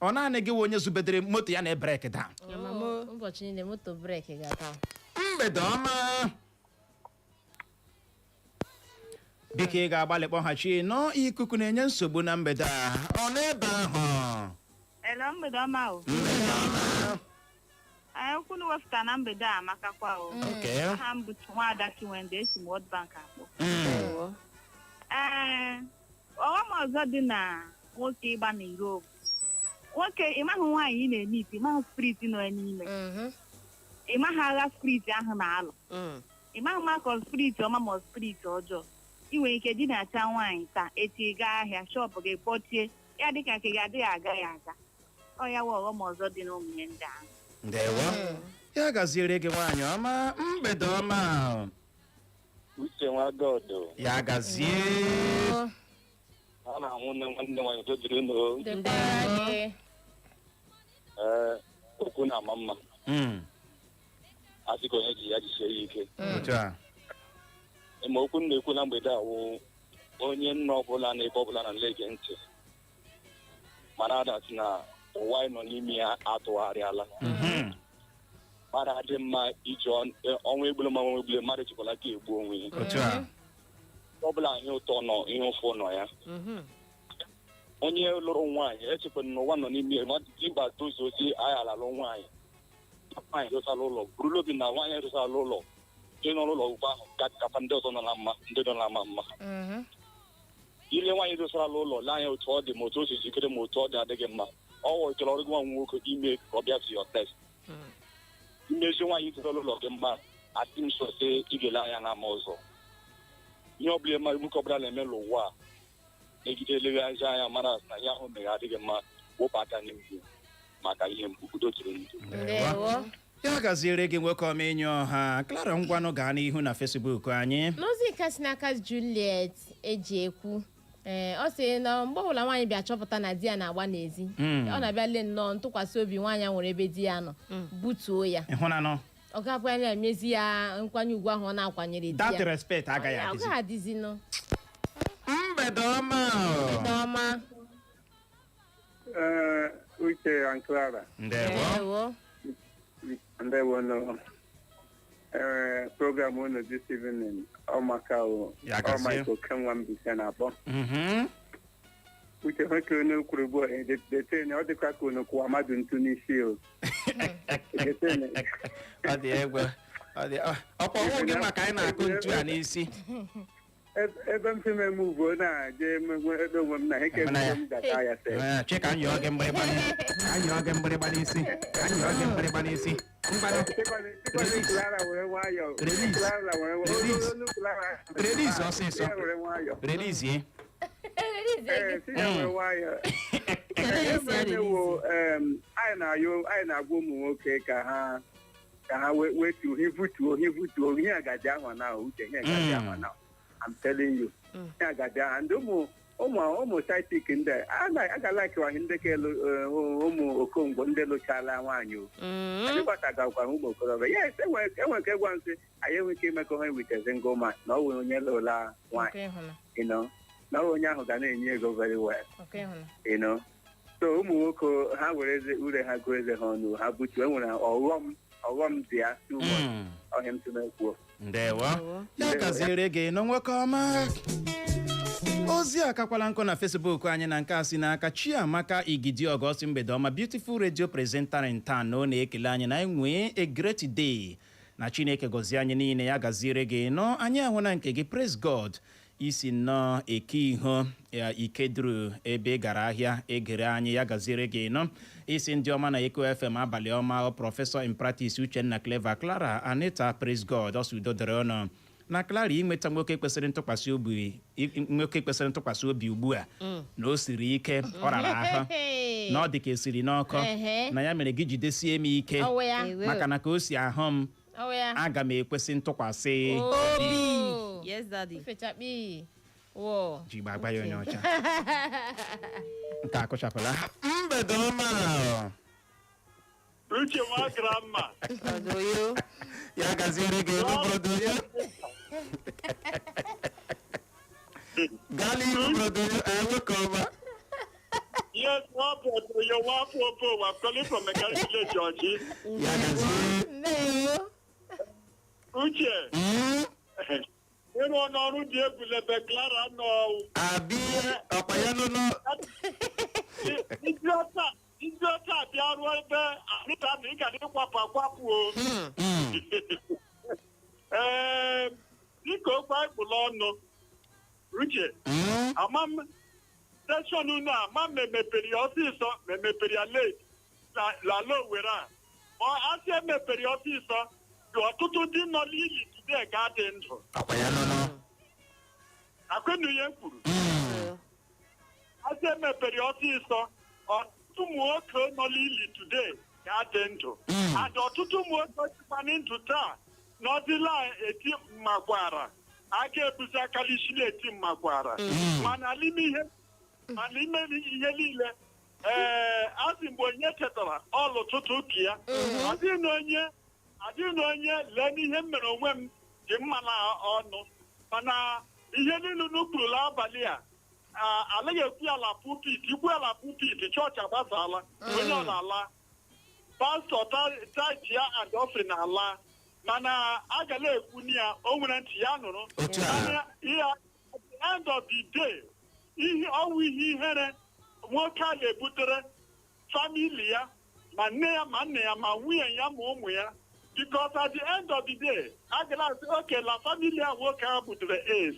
Ọ naanị gị wụ onye zubedere moto ya na break down? Oh, ụbọchị niile moto break ga-ata. Mgbede ọma. Biko, ị ga-agbalị kpọghachi nọ, ikuku na-enye nsogbu na mgbede a. Ọ n'ebe ahụ? Hello, mgbede ọma o. Anyị okwu na wepụta na mgbede a amakakwa o. Aha m bụ Nwaada Chinwende, esi m World Bank akpọ. Ee, ọghọm ọzọ dị na nwoke ịgba n'iro bụ, nwoke, ịmaghị nwaanyị ị na-eme ite, ịmaghị spirit nọ ya n'ime, ịmaghị agha spirit ahụ na-alụ, ịmaghị ma ka ọ spirit ọma ma ọ spirit ọjọọ. Ị nwere ike dinacha nwaanyị taa, echi gaa ahịa, shop gị kpọchie ya, dịka nke gị adịghị aga ya aga. Ọ ya wụ ọghọm ọzọ dị n'ụmụ ihe ndị ahụ. Ndewo, ya gaziere gị, nwaanyị ọma. Mgbede ọma. Uche nwa God. Ya gazie. A na-ahụ nne nwanne nwaanyị, udo dịrị unu. Dịkwara gị. Ee, okwu na-ama mma. A sị ka onye ji ya jisie ya ike. Otu a. Ma okwu m na-ekwu na mgbede a wụ, onye nna ọbụla na ebe ọbụla na na-ege ntị, mara adatị na ụwa anyị nọ n'ime ya atụgharịala. Mmadụ adị mma iji ọnwa egbule, ma ọnwa egbule mmadụ jikwala aka egbu onwe ya. Otu a. Ọ bụla ihe ụtọ nọ, ihe ụfụ nọ ya. Onye lụrụ nwaanyị echekwana n'ụwa nọ n'ime ya, mmadụ dimkpa tozuo ozi anyị alalụ nwaanyị, nwaanyị rụsala ụlọ, burula obi na nwaanyị rụsala ụlọ, ndị nọ n'ụlọ ugbo ahụ kafa ndị ọzọ nọ na mma, ndị nọ na mma mma. Ile nwaanyị dosarala ụlọ, lee anya otu ọ dị, ma otu o si jikere, ma otu ọ dị adịghị mma. Ọ wụ ọrụ gị nwa nwoke ime ka ọ bịa to your test. Imezi nwaanyị dosara ụlọ gị mma, adị m sọ sị ị ga-ele anya n'ama ọzọ. Ihe ọbụla mmadụ, nwoke ọbụla na-eme n'ụwa a, megide eleghazi anya, mara na ihe ahụ mere adịghị mma, wepụ aka n'ihu maka ihe mgbu. Udo dịrị ndụ. Ndewo. Ya gaziere gị, nwoke ọma, enyi ọha. Clara, ngwanụ, gaa n'ihu na Facebook anyị. N'ozi nke si n'aka Juliet eji ekwu, ee, ọ sị na mgbe ọbụla nwaanyị bịa chọpụta na di ya na-agba n'ezi, ọ na-abịa lee nnọọ ntụkwasị obi nwaanyị a nwere ebe di ya nọ, butuo ya. Ịhụnanụ? Ọ gakwa na-emezi ya nkwanye ugwu ahụ ọ na-akwanyere di That ya. respect agaghị Ọ adịzi. gaghị adịzinụ. Mgbede ọma. Ọma. Ee, Uche and Clara. Ndewo. Ndewo. Ndewo no. Ee, program unu this evening, ọ maka o. Ya Ọ gazie. Michael Kenwa Mbise na-akpọ. Uche, nwoke onye kwuru ugbu a, detene, ọ dịkwa ka unu kwụwa mmadụ ntu n'isi o. Detene. Ọ dị egwu, ọ dị ọkwa ọnwụ gị maka anyị na-akụ ntu a n'isi. Ebe m si m eme ugbo na-eje ebe onwe m na eke Ịhụna ya? m data ya sef. Ee, che ka m yọọ gị mgbịrịgba n'isi, ka m yọọ gị mgbịrịgba n'isi, ka m yọọ gị mgbịrịgba n'isi. Mgbanụ. Chịkwanị Clara were nwayọọ. Release. Clara were Release. olu Clara. Release ọsịsọ. Ya were nwayọọ. Release. Ee, si ya were nwayọọ. Release ya, Ebe wo, anyị na-ayọ, anyị na-agwa ụmụ nwoke ka ha wetuo ihe, butuo ihe, butuo ihe agaji ahụ na uche, ihe agaji ahụ na, I'm telling you, ihe agaji ahụ ndị ụmụ saitik ndị a aga-alakiwaghị ndị ka elu ụmụ okongwo ndị lụchala nwaanyị o. Anyị gbasagakwa ụmụ okorobịa, yes, enwere ka ịgwa nsị anyị enwe ike imekọ ha with a single man, na ọ nwere onye lụla nwaanyị, na ọ onye ahụ ga na-enye ego very well. So ụmụ nwoke, ha were eze ure ha gụọ eze ha ọnụ, ha butuo. Enwere ọghọm dị ya too much. Ọhịa m tụmekwuo. Ndewo, ya gaziere gị nụ, nwoke ọma. Ozi akakwala nkụ na Facebook anyị na nke a si n'aka Chiamaka Igidi Ọgọsi. Mgbede ọma, beautiful radio presenter in town, na ọ na-ekele anyị na anyị nwee a great day, na Chineke gọzie anyị niile. Ya gaziere gị nọ. Anyị ahụ na nke gị, praise God, isi nnọọ eke ihu ya ikeduru ebe ị gara ahịa egere anyị. Ya gaziere gị nọ. Isi ndị ọma na Eko FM, abalị ọma. Ọ professor in practice Uchenna, Clever, Clara, Anita, praise God. Ọsọ udo dịrị ọnụ. Na Clara, inweta nwoke kwesịrị ntụkwasị obi, nwoke kwesịrị ntụkwasị obi ugbu a na o siri ike, ọ rara ahụ, na ọ dị ka esiri n'ọkụ. Na ya mere gị jidesie m ike, Ọwụ ya. maka na ka o si ahụ m, Ọwụ ya. aga m ekwesị ntụkwasị Obi. Yes, daddy. Fechakpi wo. Ji gba agba ya onye ọcha nke akụchapụla. Mgbede ọma. Uche nwa grandma. Odoyo. Ya gaziere gị, obodo ya. Gaa n'ihu, brother, nwoke ọma. Yes, one your one 4 4. I'm calling from Mechanic Village, Georgie. Ya gazie. Ndewo. Uche, ịrụ n'ọrụ dị egwu lebe Clara nọ. Abi ọkwa ya nụnụ. Ndị ọcha bịa rụọ ebe Anita na ị ga na-ịkwapụ akwapụ o. Ee, dịka okwu anyị kpụrụ ọnụ, Uche, ama m station unu a ma ma emepere ya ọsịsọ ma emepere ya late lala Owere a, ma a sị emepere ya ọsịsọ dị, ọtụtụ ndị nọ n'ili today ga-adị ndụ. Ọkwa ya nụnụ. Akwenu ihe m kwuru, asị emepere ya ọsịsọ, ọtụtụ ụmụ nwoke nọ n'ili today ga-adị ndụ, and ọtụtụ ụmụ nwoke dịkwana ndụ taa n'ọdịla eti mmakwara aka ebuzi akalisi na-eti mmakwara. Mana n'ime ihe niile, ee, asị mgbe onye chetara ọlụ tụtụ ka ya adịghị na onye adịghị na onye lee n'ihe m mere onwe m dị mma na ọnụ. Mana ihe niile unu kwuru n'abalị a, anaghị ekwu ya na pulpit, ikwu ya na pulpit, chọọchị agbasala, onye ọ na-ala pastọ tithe ya and offering na-ala, mana a ga na-ekwu na ya o nwere ntị ya nụrụ. Otu a. Mana ihe at the end of the day, ihe ọwụ ihe ihere nwoke a na-ebutere family ya, ma nne ya, ma nna ya, ma nwunye ya, ma ụmụ ya, because at the end of the day a ga na-asị oke la family a nwoke a butere AIDS,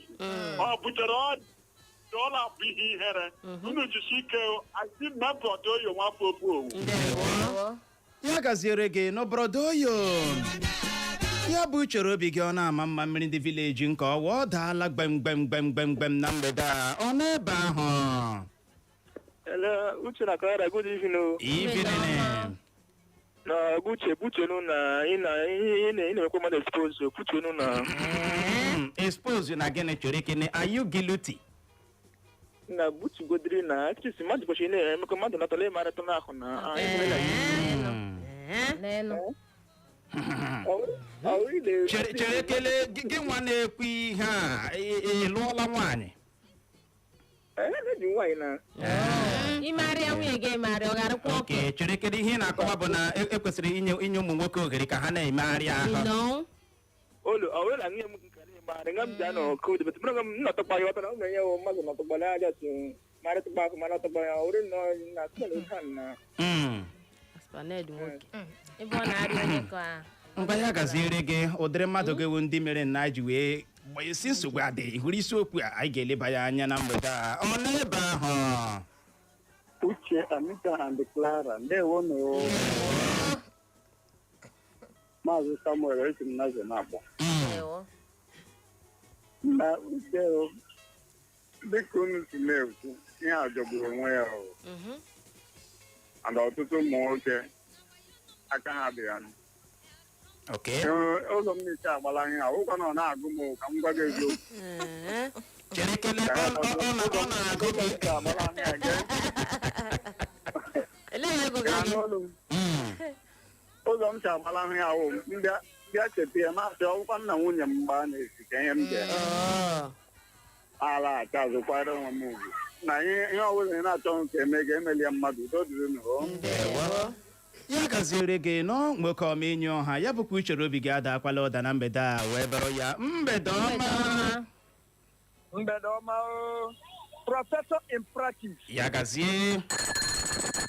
ọ butere ọrịa ọla, bụ ihe ihere. Unu jisi ike. Asị mmepụta oyo nwafọ obu owu. Ndewo. Ya gaziere gị n'obodo. Ya bụ uchere obi gị, ọ na-ama mma. Mmiri ndị village nke ọwa ọ daala gbem gbem gbem gbem gbem na mgbede a, ọ n'ebe ahụ. Hello, Uche na Clara, good evening o. Evening. Na Uche, buchenu na ị na ị na ị na-emekwa mmadụ expose, buchenu na. Expose na gịnị? Chere kene, are you guilty? Na butugodiri na at least mmadụ kwesịrị na-emekwa mmadụ natala ịmarịta n'ahụ na anyị nwere na N'elu. Chere, chere, kele gị nwa na-ekwu ihe a, ị lụọla nwaanyị? Ee, na-eji nwaanyị na. Imegharịa nwunye gị emegharị, ọ gharịkwa ọkụ. Oke, chere kele, ihe ị na-akọwa bụ na ekwesịrị inye ụmụ nwoke ohere ka ha na-emegharị ahụ. You Olu, ọ bụrụ na nwunye m nkara ịmagharị nga m ji anọ koodu, but mụ m nọtọkwa ya ọtọ na ụmụ ya mmadụ nọtọkwa na aja si marịtụkwa ahụ ma nọtọkwa ya ọ bụrụ na na sị na na. Spaned nwoke. Ebe ọ na-arịa onye ka Ngwa, ya gaziere gị. Ụdịrị mmadụ gị wụ ndị mere nna ji wee isi nsogbu adịghị hụrụ isiokwu a anyị ga-eleba ya anya na mgbede a. Ọ n'ebe ahụ. Uche, Anita and Clara, ndewonu. Maazị Samuel esi m Naze na-akpọ. Ndewo. Na Uche o, dịka unu si na-ekwu, ihe a jọgburu onwe ya o. And ọtụtụ ụmụ nwoke aka ha dị ya. Ụzọ m na-esi agbala ihe a, ụkwa na ọ na-agụ m o, ka m gwa gị eziokwu. Chere kele, ọ na-agụ Ụzọ gị? m si agbala ihe a, gee Elee ihe gụga gaa gị? n'olu m. Ụzọ m si agbalahụ ya wụ mbịa bịa cheta ya, masị ọgwụkwa nna nwunye m mgbe a na-esi ka ihe m ga-eme. Alaghachi azụ kwara onwe m ugwu na ihe ọbụla ị na-achọghị ka eme ga emeli ya mmadụ. Udo dịrị unu o. Ya gaziere gị nọ, nwoke ọma enyi ọha. Ya bụkwa uchere obi gị adakwala ụda na mgbede a wee bụrụ ya mgbede ọma. Mgbede ọma o. Professor in practice. Ya gazie.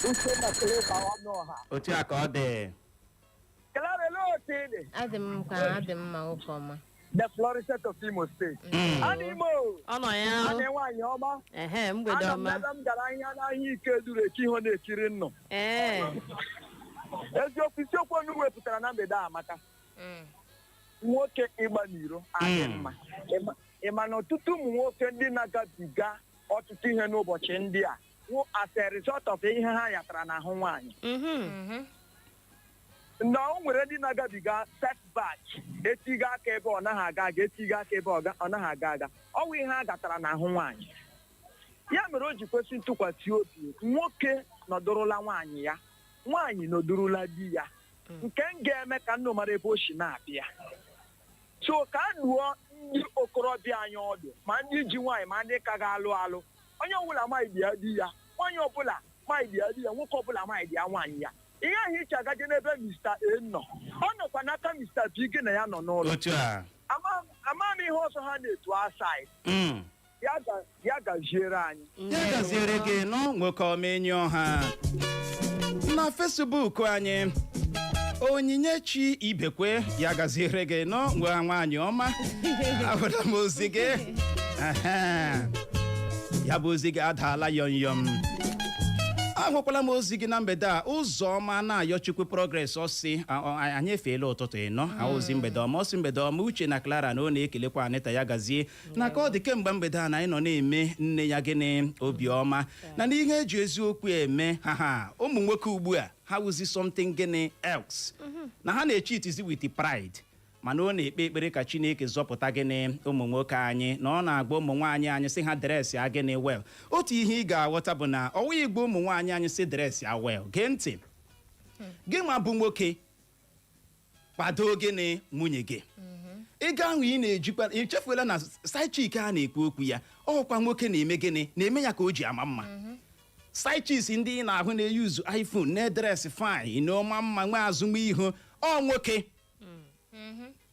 Uche na Clara ọnụ ọha. Otu a ka ọ dị. Clara, olee otu ị dị? Adị m ka adị m mma, nwoke ọma. The Florissant of Imo State. Ana Imo. Ọ nọ ya. Ana nwaanyị ọma. Ehe, mgbede Ana m ọma. ebe m gara ahịa n'ahịa ike duru echi ihe ọ na-ekiri nnụ. Eziokwu, isiokwu onu wepụtara na mgbede a amaka. Nwoke ịgba n'iro adị mma. Ị ma na ọtụtụ ụmụ nwoke ndị na-agabiga ọtụtụ ihe n'ụbọchị ndị a wụ as a result of ihe ha yatara n'ahụ nwaanyị. Na o nwere ndị na-agabiga setback, etiga aka ebe ọ naghị aga aga, etiga aka ebe ọ naghị aga aga, ọ wụ ihe a gatara n'ahụ nwaanyị. Ya mere o ji kwesị ntụkwasị obi, nwoke nọdụrụla nwaanyị ya, nwaanyị nọdụrụla di ya, nke m ga-eme ka nnụ mara ebe o si na-abịa. So ka a lụọ ndị okorobịa anyị ọdụ, ma ndị ji nwaanyị ma ndị ka ga-alụ alụ, onye ọbụla maịdị ya di ya, nwaanyị ọbụla maịdị ya di ya, nwoke ọbụla maịdị ya nwaanyị ya. Ihe ahụ iche agaje n'ebe Mr. A nọ, ọ nọkwa n'aka Mr. B gị na ya nọ n'ụlọ. Otu a. Ama m ihe ọzọ ha na-etu aside. Ya gaziere anyị. Ya gaziere gị nọ, nwoke ọma enyi ọha. Na Facebook anyị, Onyinyechi Ibekwe, ya gaziere gị nọ, nwa nwaanyị ọma. Ahụla m ozi gị. Ehe. Ya bụ ozi gị adaala yọm yọm. Ahụkwala m ozi gị na mgbede a, Ụzọma na-ayọ Chukwu Progress. Ọsị anyị efeela ụtụtụ ịnọ ozi mgbede ọma. Ọsị mgbede ọma, Uche na Clara, na ọ na-ekelekwa Anita. Ya gazie. Na ka ọ dị kemgbe mgbede a na anyị nọ na-eme nne ya gịnị obiọma na n'ihe eji eziokwu eme ha. Ha ụmụ nwoke ugbu a, ha wụzi something gịnị else na ha na-eche itizi with pride, mana ọ na-ekpe ekpere ka Chineke zọpụta gịnị ụmụ nwoke anyị, na ọ na-agba ụmụ nwaanyị anyị sị ha dress ya gịnị well. Otu ihe ị ga-aghọta bụ na ọwụ igbo ụmụ nwaanyị anyị sị dress ya well. Gee ntị, gị nwa bụ nwoke, kwado gịnị nwunye gị. Ego ahụ ị na-ejikwa, echefuola na side chick a na-ekwu okwu ya, ọkwa nwoke na-eme gịnị na-eme ya ka o ji ama mma. Side chicks ndị ị na-ahụ na-eyuzu iPhone, na-e dress fine na ọma mma, nwee azụmihu, ọ nwoke.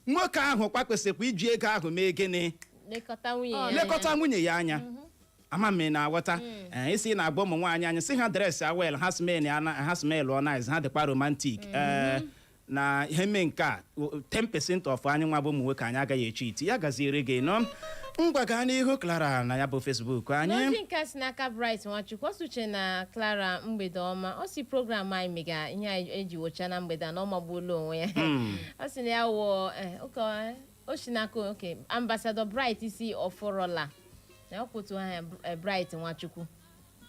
Nwoke ahụ kwa kwesịrịkwa iji ego ahụ mee gịnị? Lekọta nwunye ya. Lekọta nwunye ya anya. Ama m ị na-aghọta. Ee, isi na-agba ụmụ nwaanyị anyị sị ha dress well, ha smell, ha smell nice, ha dịkwa romantic. Ee, na ihe mee nke a, 10% of anyị nwa bụ ụmụ nwoke anyị agaghị echi iti. Ya gaziere gị nọ. Ngwa, gaa n'ihu, Clara, na ya bụ Facebook anyị. N'ozi nke a si n'aka Bright Nwachukwu, ọ sị, na Clara, mgbede ọma. Ọ si program anyị mega ihe anyị eji wocha na mgbede a na ọ magbuola onwe ya. Ọ sị na ya wụ o si n'aka oke Ambassador Bright si ọfọrọla na ọ kwụtụ aha ya, Bright Nwachukwu,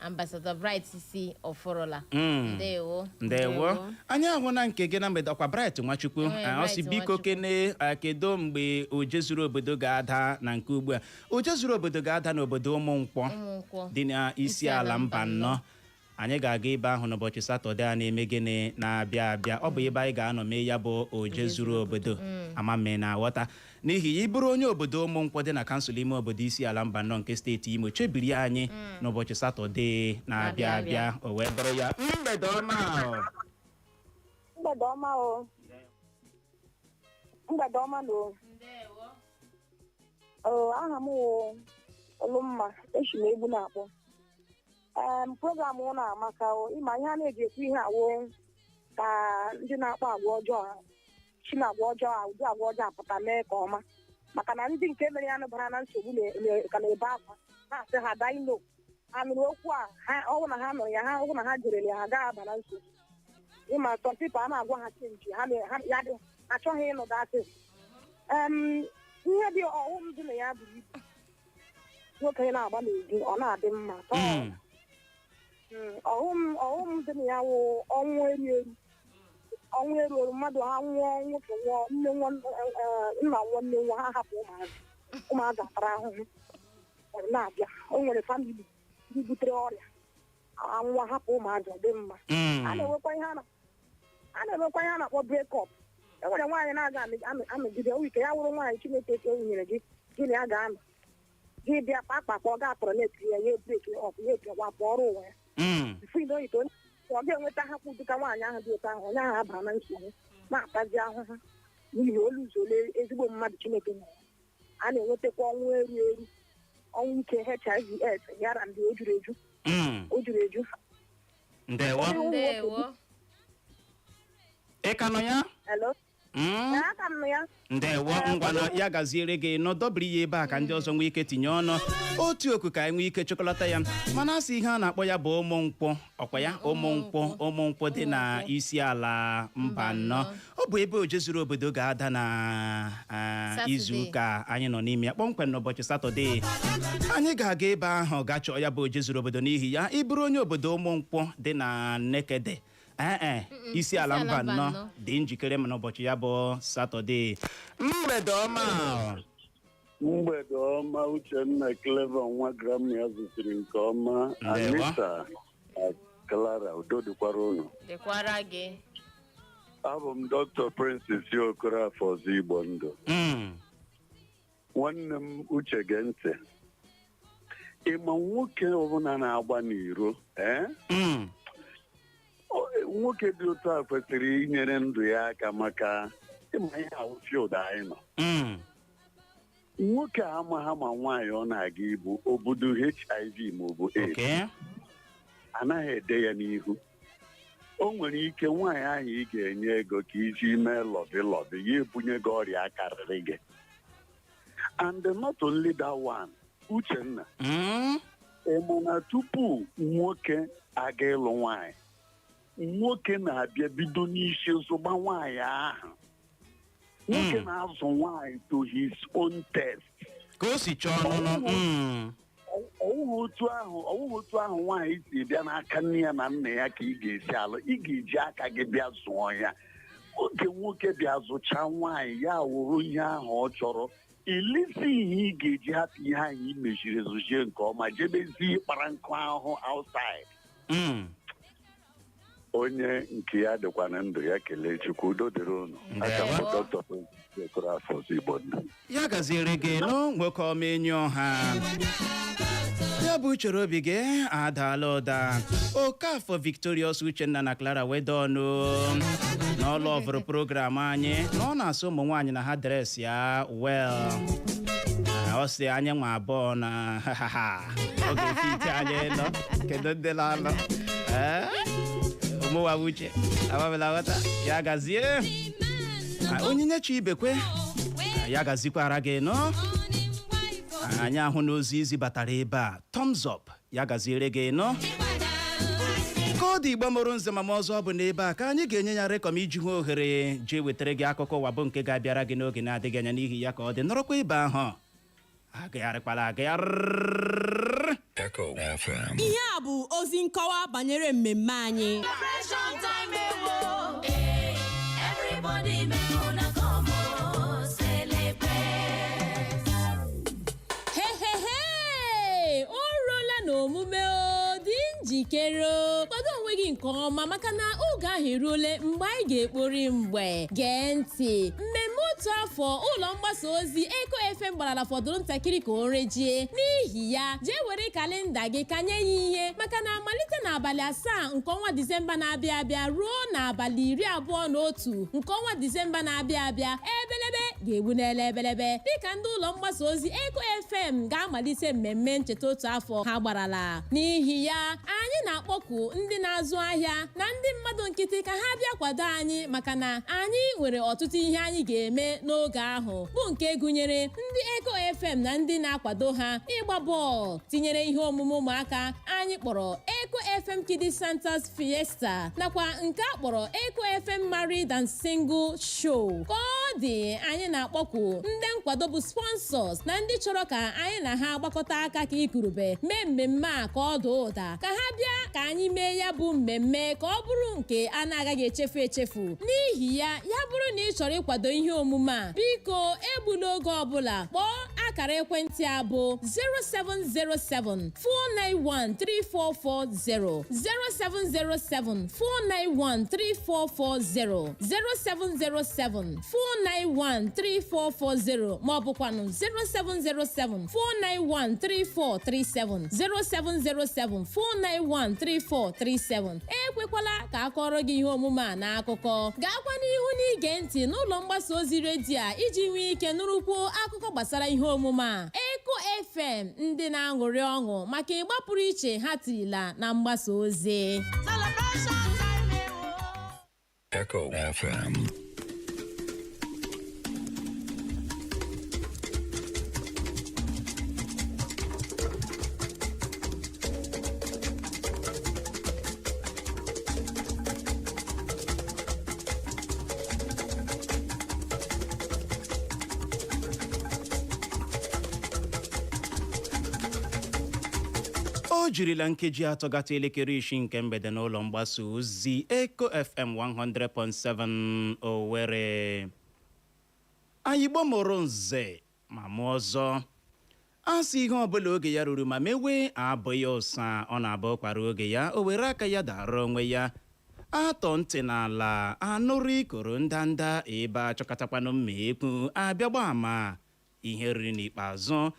Ambassador Bright si ọfọrọla. Ndewo. Ndewo. Anyị ahụ na nke gị na mgbede ọkwa, Bright Nwachukwu. Ee, Ọ sị Bright biko Nwachukwu. kene kedu mgbe oje zuru obodo ga-ada? Na nke ugbu a, oje zuru obodo ga-ada n'obodo Ụmụnkwọ Ụmụnkwọ dị n'isi ala mba nnọọ. Anyị ga-aga ebe ahụ n'ụbọchị Satọde a na-eme gịnị na-abịa abịa. Ọ bụ ebe anyị ga-anọ mee ya bụ oje zuru obodo. Ama mme na aghọta. N'ihi ya, ị bụrụ onye obodo Ụmụnkwọ dị na kansụl ime obodo isi ala mba nnọọ nke steeti Imo, chebiri anyị n'ụbọchị Satọde na-abịa abịa. O wee bụrụ ya. Mgbede ọma o. Mgbede ọma o. Mgbede ọma na o. O, aha m wụ Olumma, esi m egbu na-akpọ. Program ụnụ amaka o. Ịma ihe a na-eji ekwu ihe awụ ka ndị na-akpọ agwa ọjọọ si na agwa ọjọọ a, ụdị agwa ọjọọ apụta mee ka ọma, maka na ndị nke mere ya nụbara na nsogbu ka na-ebe akwa na-asị ha daino ha nụrụ okwu a. Ha ọwụ na ha nụrụ ya, ha ọwụ na ha jerele ya, ha gaghị aba na nsogbu. Ịma some people a na-agwa ha change ha ya dị achọghị ịnụ datị. Ihe dị ọghọm dị na ya buru ibu. Nwoke na-agba n'ezi, ọ na-adị mma tọọ. Ọghọm dị na ya wụ ọnwụ eru eru, ọnwụ eru eru. Mmadụ ha nwụọ, nwoke nwụọ, nne nwụọ, nna nwụọ, nne nwụọ, ha hapụ ụmụazị, ụmụazị atara ahụhụ. Ọ na-abịa, o nwere family ndị butere ọrịa anwụ hapụ ụmụazị, ọ dị mma. A na-enwekwa ihe a na-akpọ break up. E nwere nwaanyị na-aga anọgide o ike ya wụrụ nwaanyị Chineke ka o nyere gị, gị na ya ga-anọ, gị bịa kpakpakpa, ọ ga-atọrọ na-etiri ya, ya break up, ya ekewapụ ọrụ ụwa ya. Before ite onye ọ ga-enweta hapụ dịka nwaanyị ahụ dị otu ahụ, onye ahụ aba na nsogbu na-atazi ahụhụ n'ihi olu zole ezigbo mmadụ Chineke nyere ya. A na-enwetakwa ọnwụ eru eru, ọnwụ ike, HIV AIDS yara ndị o juru eju. O juru eju. Ndewo. Ụmụ nwoke. Ndewo. Ị ka nọ ya? Hello? Ee, aka m nụ ya. Ndewo. Ngwanụ, ya gaziere gị. Nọdọbiri ya ebe a ka ndị ọzọ nwee ike tinye ọnụ. Otu oku ka anyị nwee ike chịkọlọta ya. Mana asị ihe a na-akpọ ya bụ Ụmụ Nkwọ, ọkwa ya Ụmụ Nkwọ, Ụmụ Nkwọ dị na isi ala mba nnọọ. Ọ bụ ebe oje zuru obodo ga-ada na Satọde. izu ụka anyị nọ n'ime ya, kpọmkwem n'ụbọchị Satọde. Anyị ga-aga ebe ahụ ga chọọ ya bụ oje zuru obodo. N'ihi ya, ị bụrụ onye obodo Ụmụ Nkwọ dị na Nekede, ee, isi ala mba nnọọ, dị njikere ma n'ụbọchị ya bụ Satọde. Mgbede ọma. Mgbede ọma, Uchenna Clever, nwa Grammy ya zụtiri nke ọma. Ndewo. Anita na Clara, udo dịkwara unu. Dịkwara gị. Abụ m Dr. Prince Okoroafọ ọzọ Igbo ndụ. Nwanne m Uche, gee ntị. Ịma nwoke ọbụla na-agba n'iro, ee? Nwoke dị otu a kwesịrị inyere ndụ ya aka, maka ịma ihe ahụ field anyị nọ. Nwoke a amaghị ma nwaanyị ọ na-aga ibu obodo HIV maọbụ AIDS. Anaghị ede ya n'ihu. O nwere ike nwaanyị ahụ ị ga-enye ego ka iji mee lovey lovey, ya ebunye gị ọrịa karịrị gị. And not only that one, Uchenna, ị ma na tupu nwoke aga ịlụ nwaanyị, nwoke na-abịa bido n'isi zụgba nwaanyị ahụ. Nwoke na-azụ nwaanyị to his own taste. Ka o si chọọ nụnụ. Ọwụghị otu ahụ nwaanyị si bịa n'aka nne ya na nna ya ka ị ga-esi alụ. Ị ga-eji aka gị bịa zụọ ya. Oge nwoke bịa zụchaa nwaanyị, ya wụrụ ihe ahụ ọ chọrọ ilisi, ihe ị ga-eji hapụ ihe ahụ ị mechiri ezuchie nke ọma, jebezi ịkpara nkụ ahụhụ outside. Onye nke ya dịkwa na ndụ ya, kelee Chukwu. Udo dịrị unu. Aka m bụ Dr. Okorafor Igbo ndụ. Ya gaziere gị nụ, nwoke ọma, enyi ọha. Ya bụ uchere obi gị adaala ụda. Okafọ Victorious Uchenna na Clara Wedonu n'ọlụ ọvụrụ program anyị na ọ na-asụ ụmụ nwaanyị na ha dress ya well. Ọ sị anyị nwa abụọ na oge fit anyị nọ. Kedu ndị na-alụ? Ee, ụmụnwa uche amabela ghọta. Ya gazie. Onyinyechi Ibekwe, ya gazikwara gị nọ. Anyị ahụ n'ozi izi batara ebe a, thumbs up. Ya gaziere gị nọ. Ka ọ dị, Igbo mụrụ nze ma ọzọ, bụ n'ebe a ka anyị ga-enye ya rekọm iji hụ ohere jee wetara gị akụkọ ụwa, bụ nke ga-abịara gị n'oge na-adịghị anya. N'ihi ya, ka ọ dị, nọrọkwa ebe ahụ, agagharịkwala agagharị. Echo FM. Ihe a bụ ozi nkọwa banyere mmemme anyị. Celebration time ewo. Everybody make una come oh, celebrate. He he he! O ruola n'omume o. Dị njikere o, kwado onwe gị nke ọma, maka na oge ahụ eruole mgbe anyị ga-ekpori mgbe. Gee ntị, mmemme otu afọ ụlọ mgbasa ozi Eko FM gbarala fọdụrụ ntakịrị ka o rejie. N'ihi ya, jee were kalenda gị kanye ya ihe, maka na malite n'abalị 7 nke ọnwa Disemba na-abịa abịa ruo n'abalị 21 nke ọnwa Disemba na-abịa abịa, ebelebe ga-egbu n'ele ebelebe, dịka ndị ụlọ mgbasa ozi Eko FM ga-amalite mmemme ncheta otu afọ ha gbarala. N'ihi ya, anyị na-akpọku ndị na-azụ ahịa na ndị mmadụ nkịtị ka ha bịa kwado anyị, maka na anyị nwere ọtụtụ ihe anyị ga-eme n'oge ahụ, bụ nke gụnyere ndị Eko FM na ndị na-akwado ha ịgba bọọlụ, tinyere ihe omume ụmụaka anyị kpọrọ Eko FM Kiddies Santa's Fiesta, nakwa nke a kpọrọ Eko FM Married and Single Show. Ka ọ dị, anyị na-akpọku ndị nkwado bụ sponsors na ndị chọrọ ka anyị na ha gbakọta aka ka ikurube mee mmemme a ka ọ daa ụda, ka ha bịa ka anyị mee ya bụ mmemme ka ọ bụrụ nke a na-agaghị echefu echefu. N'ihi ya, ya bụrụ na ị chọrọ ịkwado ihe omume a, biko egbula oge ọbụla, kpọọ akara ekwentị a bụ 0707 491 3440, 0707 491 3440, 0707 491 3440, ma ọ bụkwanụ 0707 491 3437, 0707 491 3437. Ekwekwala ka akọrọ gị ihe omume a n'akụkọ. Gaakwa n'ihu n'ige ntị n'ụlọ mgbasa ozi redio a iji nwee ike nụrụkwuo akụkọ gbasara ihe omume a. Eko FM, ndị na-aṅụrị ọṅụ maka ịgba pụrụ iche ha tirila na mgbasa ozi. Echo FM. O jirila nkeji 3 gata elekere 6 nke mgbede n'ụlọ mgbasa ozi Eco FM 100.7 Owerri. Anyị gbamụrụ nze ma mụọ ọzọ. A sị ihe ọbụla oge ya ruru ma mewe abụghị ụsa, ọ na-abụ kwara oge ya o were aka ya dara onwe ya. Atọ ntị n'ala anụrụ ikoro ndanda ebe achọkọtakwanụ mma ekwu abịagba ama. Ihe riri n'ikpeazụ,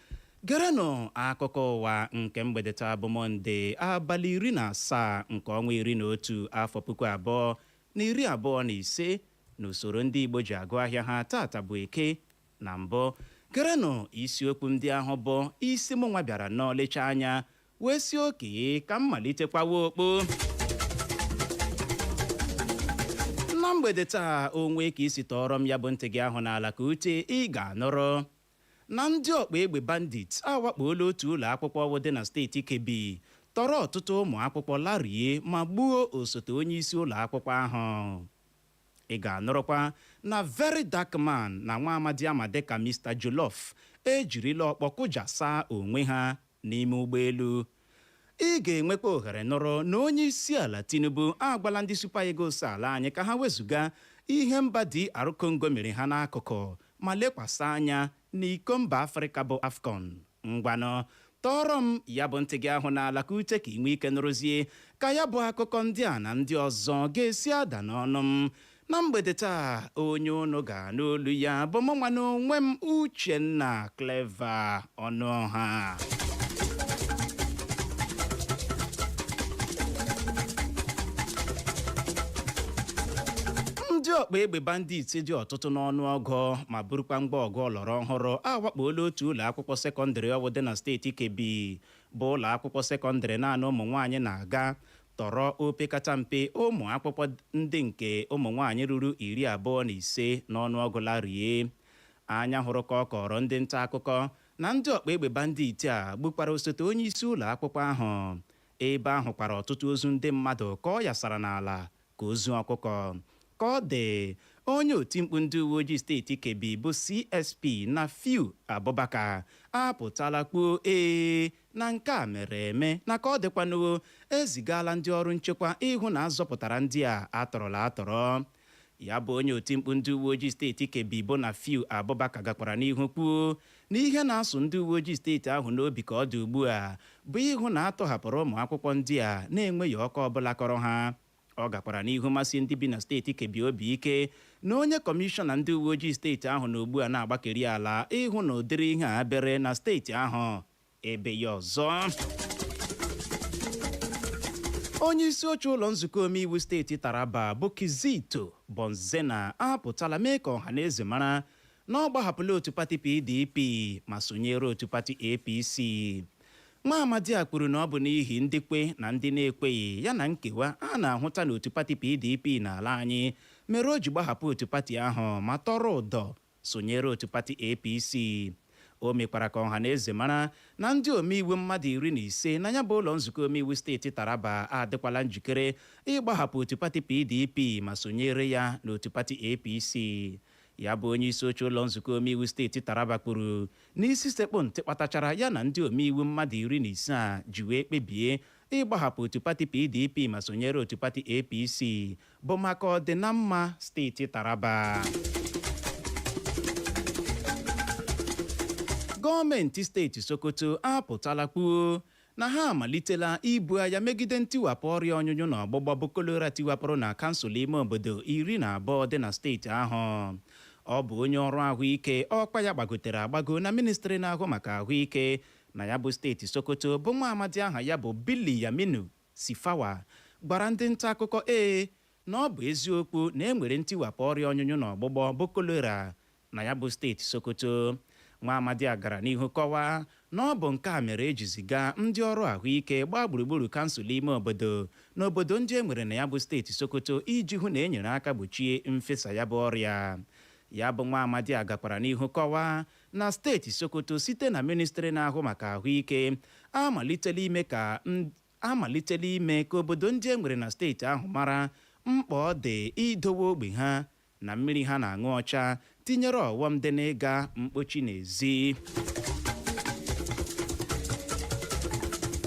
gerenụ akụkọ ụwa nke mgbede taa bụ Mọnde, abalị 17 nke ọnwa 11, afọ 2025, n'usoro ndị Igbo ji agụ ahịa ha. Tata bụ Eke. Na mbụ, gerenụ isiokwu ndị ahụ bụ isi mụ nwa bịara nnọọ lechaa anya wee si oke ka m malitekwawa okpo na mgbede taa. Onwe ka isi tọọrọ m ya bụ ntị gị ahụ n'ala ka ute, ị ga-anụrụ na ndị ọkpa egbe bandit awakpola otu ụlọ akwụkwọ dị na steeti Kebbi, tọrọ ọtụtụ ụmụ akwụkwọ larie ma gbuo osote onye isi ụlọ akwụkwọ ahụ. Ị ga-anụrụkwa na Very Dark Man na nwa amadi ama dịka Mr Jollof ejirila ọkpọ kụjasa onwe ha n'ime ụgbọelu. Ị ga-enwekwa ohere nụrụ na onye isi ala Tinubu agwala ndị Super Eagles ala anyị ka ha wezụga ihe mba DR Congo mere ha n'akụkụ ma lekwasị anya n'iko mba Afrịka bụ AFCON. Ngwanụ, tọọrọ m ya bụ ntị gị ahụ n'ala ka ute, ka ị nwee ike nụrụzie ka ya bụ akụkọ ndị a na ndị ọzọ ga-esi ada n'ọnụ m na mgbede taa. Onye unu ga-anụ olu ya bụ mụ nwa n'onwe m, Uchenna Clever Ọnụọha. Ndị ọkpa egbe bandit dị ọtụtụ n'ọnụọgụ ma burukwa ngwa ọgụ ọlọrọ ọhụrụ awakpola otu ụlọ akwụkwọ sekọndịrị ọwụ dị na steeti Kebbi, bụ ụlọ akwụkwọ sekọndịrị naanị ụmụ nwaanyị na-aga, tọrọ opekata mpe ụmụ akwụkwọ ndị nke ụmụ nwaanyị ruru 25 n'ọnụọgụ larie. Anya hụrụ ka ọ kọrọ ndị nta akụkọ na ndị ọkpa egbe bandit a gbukwara osote onye isi ụlọ akwụkwọ ahụ, ebe ahụ kwara ọtụtụ ozu ndị mmadụ ka ọ yasara n'ala ka ozu ọkụkọ. Ka ọ dị, onye otimkpu ndị uwe ojii steeti Kebbi bụ CSP Nafiu Abubakar apụtala kwuo ee na nke a mere eme, na ka ọ dịkwanụ, ezigala ndị ọrụ nchekwa ịhụ na azọpụtara ndị a atọrọla atọrọ. Ya bụ onye otimkpu ndị uwe ojii steeti Kebbi bụ Nafiu Abubakar gakwara n'ihu kwuo na ihe na-asụ ndị uwe ojii steeti ahụ n'obi ka ọ dị ugbu a bụ ịhụ na atọhapụrụ ụmụ akwụkwọ ndị a na-enweghị ọkọ ọbụla kọrọ ha. Ọ gakwara n'ihu masị ndị bi na steeti Kebbi obi ike na onye kọmishọna ndị uwe ojii steeti ahụ na ugbu a na-agbakeri ala ịhụ na ụdịrị ihe a bere na steeti ahụ ebe ya ọzọ. Onye isi oche ụlọ nzukọ omeiwu steeti Taraba bụ Kizito Bonzena apụtala mee ka ọha na eze mara na ọ gbahapụla otu pati PDP ma sonyere otu pati APC. Nwa amadi a kwuru na ọ bụ n'ihi ndị kwe na ndị na-ekweghị ya na nkewa a na-ahụta n'otu pati PDP n'ala anyị mere o ji gbahapụ otu pati ahụ ma tọrọ ụdọ sonyere otu pati APC. O mekwara ka ọha na eze mara na ndị omeiwu mmadụ 15 na ya bụ ụlọ nzukọ omeiwu steeti Taraba adịkwala njikere ịgbahapụ otu pati PDP ma sonyere ya n'otu pati APC. Ya bụ onye isi oche ụlọ nzukọ omeiwu steeti Taraba kwuru n'isi sekpụ ntị kpatachara ya na ndị omeiwu mmadụ 15 a ji wee kpebie ịgbahapụ otu pati PDP ma sonyere otu pati APC bụ maka ọdịnamma steeti Taraba. Gọọmenti steeti Sokoto apụtala kwuo na ha amalitela ibu agha megide ntiwapụ ọrịa ọnyụnyụ na ọgbụgbọ bụ kolera tiwapụrụ na kansụl ime obodo 12 dị na steeti ahụ. Ọ bụ onye ọrụ ahụike ọkwa ya gbagotere agbago na ministrị na-ahụ maka ahụike na ya bụ steeti Sokoto, bụ nwa amadi aha ya bụ Billy Yaminu Sifawa, gwara ndị nta akụkọ ee na ọ bụ eziokwu na e nwere ntiwapụ ọrịa ọnyụnyụ na ọgbụgbọ bụ kolera na ya bụ steeti Sokoto. Nwa amadi a gara n'ihu kọwaa na ọ bụ nke a mere eji ziga ndị ọrụ ahụike gbaa gburugburu kansụl ime obodo n'obodo ndị e nwere na ya bụ steeti Sokoto iji hụ na e nyere aka gbochie mfesa ya bụ ọrịa. Ya bụ nwa amadi a gakwara n'ihu kọwaa na steeti Sokoto, site na ministrị na-ahụ maka ahụike, amalitela ime ka obodo ndị e nwere na steeti ahụ mara mkpa ọ dị idowe ogbe ha na mmiri ha na-aṅụ ọcha, tinyere ọghọm dị n'ịga mkpochi n'ezi.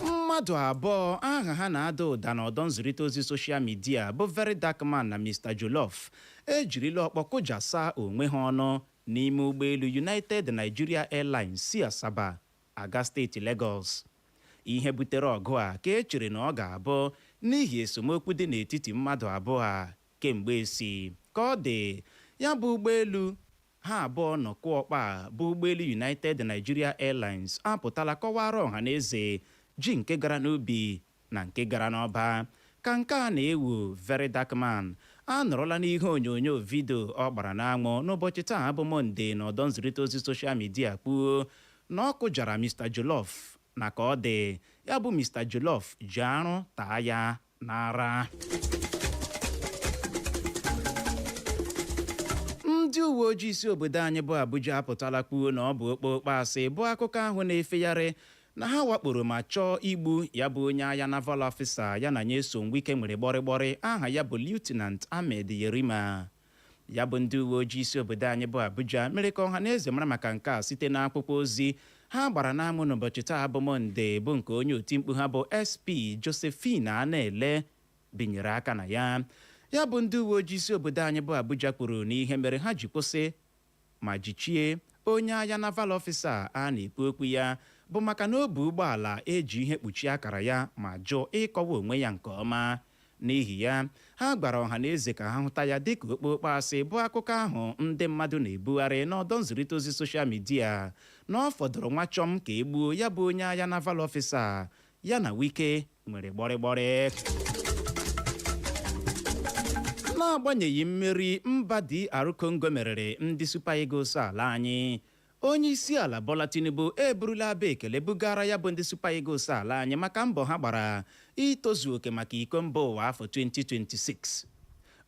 Mmadụ abụọ aha ha na-ada ụda n'ọdọ nzirịta ozi social media bụ Very Dark Man na Mr Jollof ejirila ọkpọ kụjasa onwe ha ọnụ n'ime ụgbọelu United Nigeria Airlines si Asaba aga steeti Lagos. Ihe butere ọgụ a ka e chere na ọ ga-abụ n'ihi esemokwu dị n'etiti mmadụ abụọ a kemgbe esi. Ka ọ dị, ya bụ ụgbọelu Ha abụọ nọkụ ọkpa bụ ụgbọelu United Nigeria Airlines apụtala kọwara ọha na eze ji nke gara n'ubi na nke gara n'ọba. Ka nke a na-ewu, Very Dark Man anọrọla n'ihe onyonyo video ọ gbara n'anwụ n'ụbọchị taa bụ Mọnde n'ọdọ nzirịta ozi social media kwuo na ọ kụjara Mr Jollof, na ka ọ dị ya bụ Mr Jollof ji arụ taa ya n'ara. Ndị uwe ojii isi obodo anyị bụ Abuja apụtala kwuo na ọ bụ okpokpo asị bụ akụkọ ahụ na-efegharị na ha wakporo ma chọọ igbu ya bụ onye agha naval officer ya na Nyesom Wike nwere gbọrịgbọrị, aha ya bụ Lieutenant Ahmed Yerima. Ya bụ ndị uwe ojii isi obodo anyị bụ Abuja mere ka ọha na eze mara maka nke a site n'akwụkwọ ozi ha gbara n'anwụ n'ụbọchị taa bụ Mọnde, bụ nke onye otimkpu ha bụ SP Josephine Anele binyere aka na ya. Ya bụ ndị uwe ojii isi obodo anyị bụ Abuja kwuru na ihe mere ha ji kwụsị ma jichie onye agha naval officer a na-ekwu okwu ya bụ maka na o bu ụgbọala eji ihe kpuchie akara ya ma jụ ịkọwa onwe ya nke ọma. N'ihi ya, ha gwara ọha na eze ka ha hụta ya dịka okpokpo asị bụ akụkọ ahụ ndị mmadụ na-ebugharị n'ọdọ nzirịta ozi social media na ọ fọdụrụ nwa chọm ka e gbuo ya bụ onye agha naval officer ya na Wike nwere gbọrịgbọrị. N'agbanyeghị mmeri mba DR Congo meriri ndị Super Eagles ala anyị, onye isi ala Bola Tinubu eburula aba ekele bugara ya bụ ndị Super Eagles ala anyị maka mbọ ha gbara itozu oke maka iko mba ụwa afọ 2026.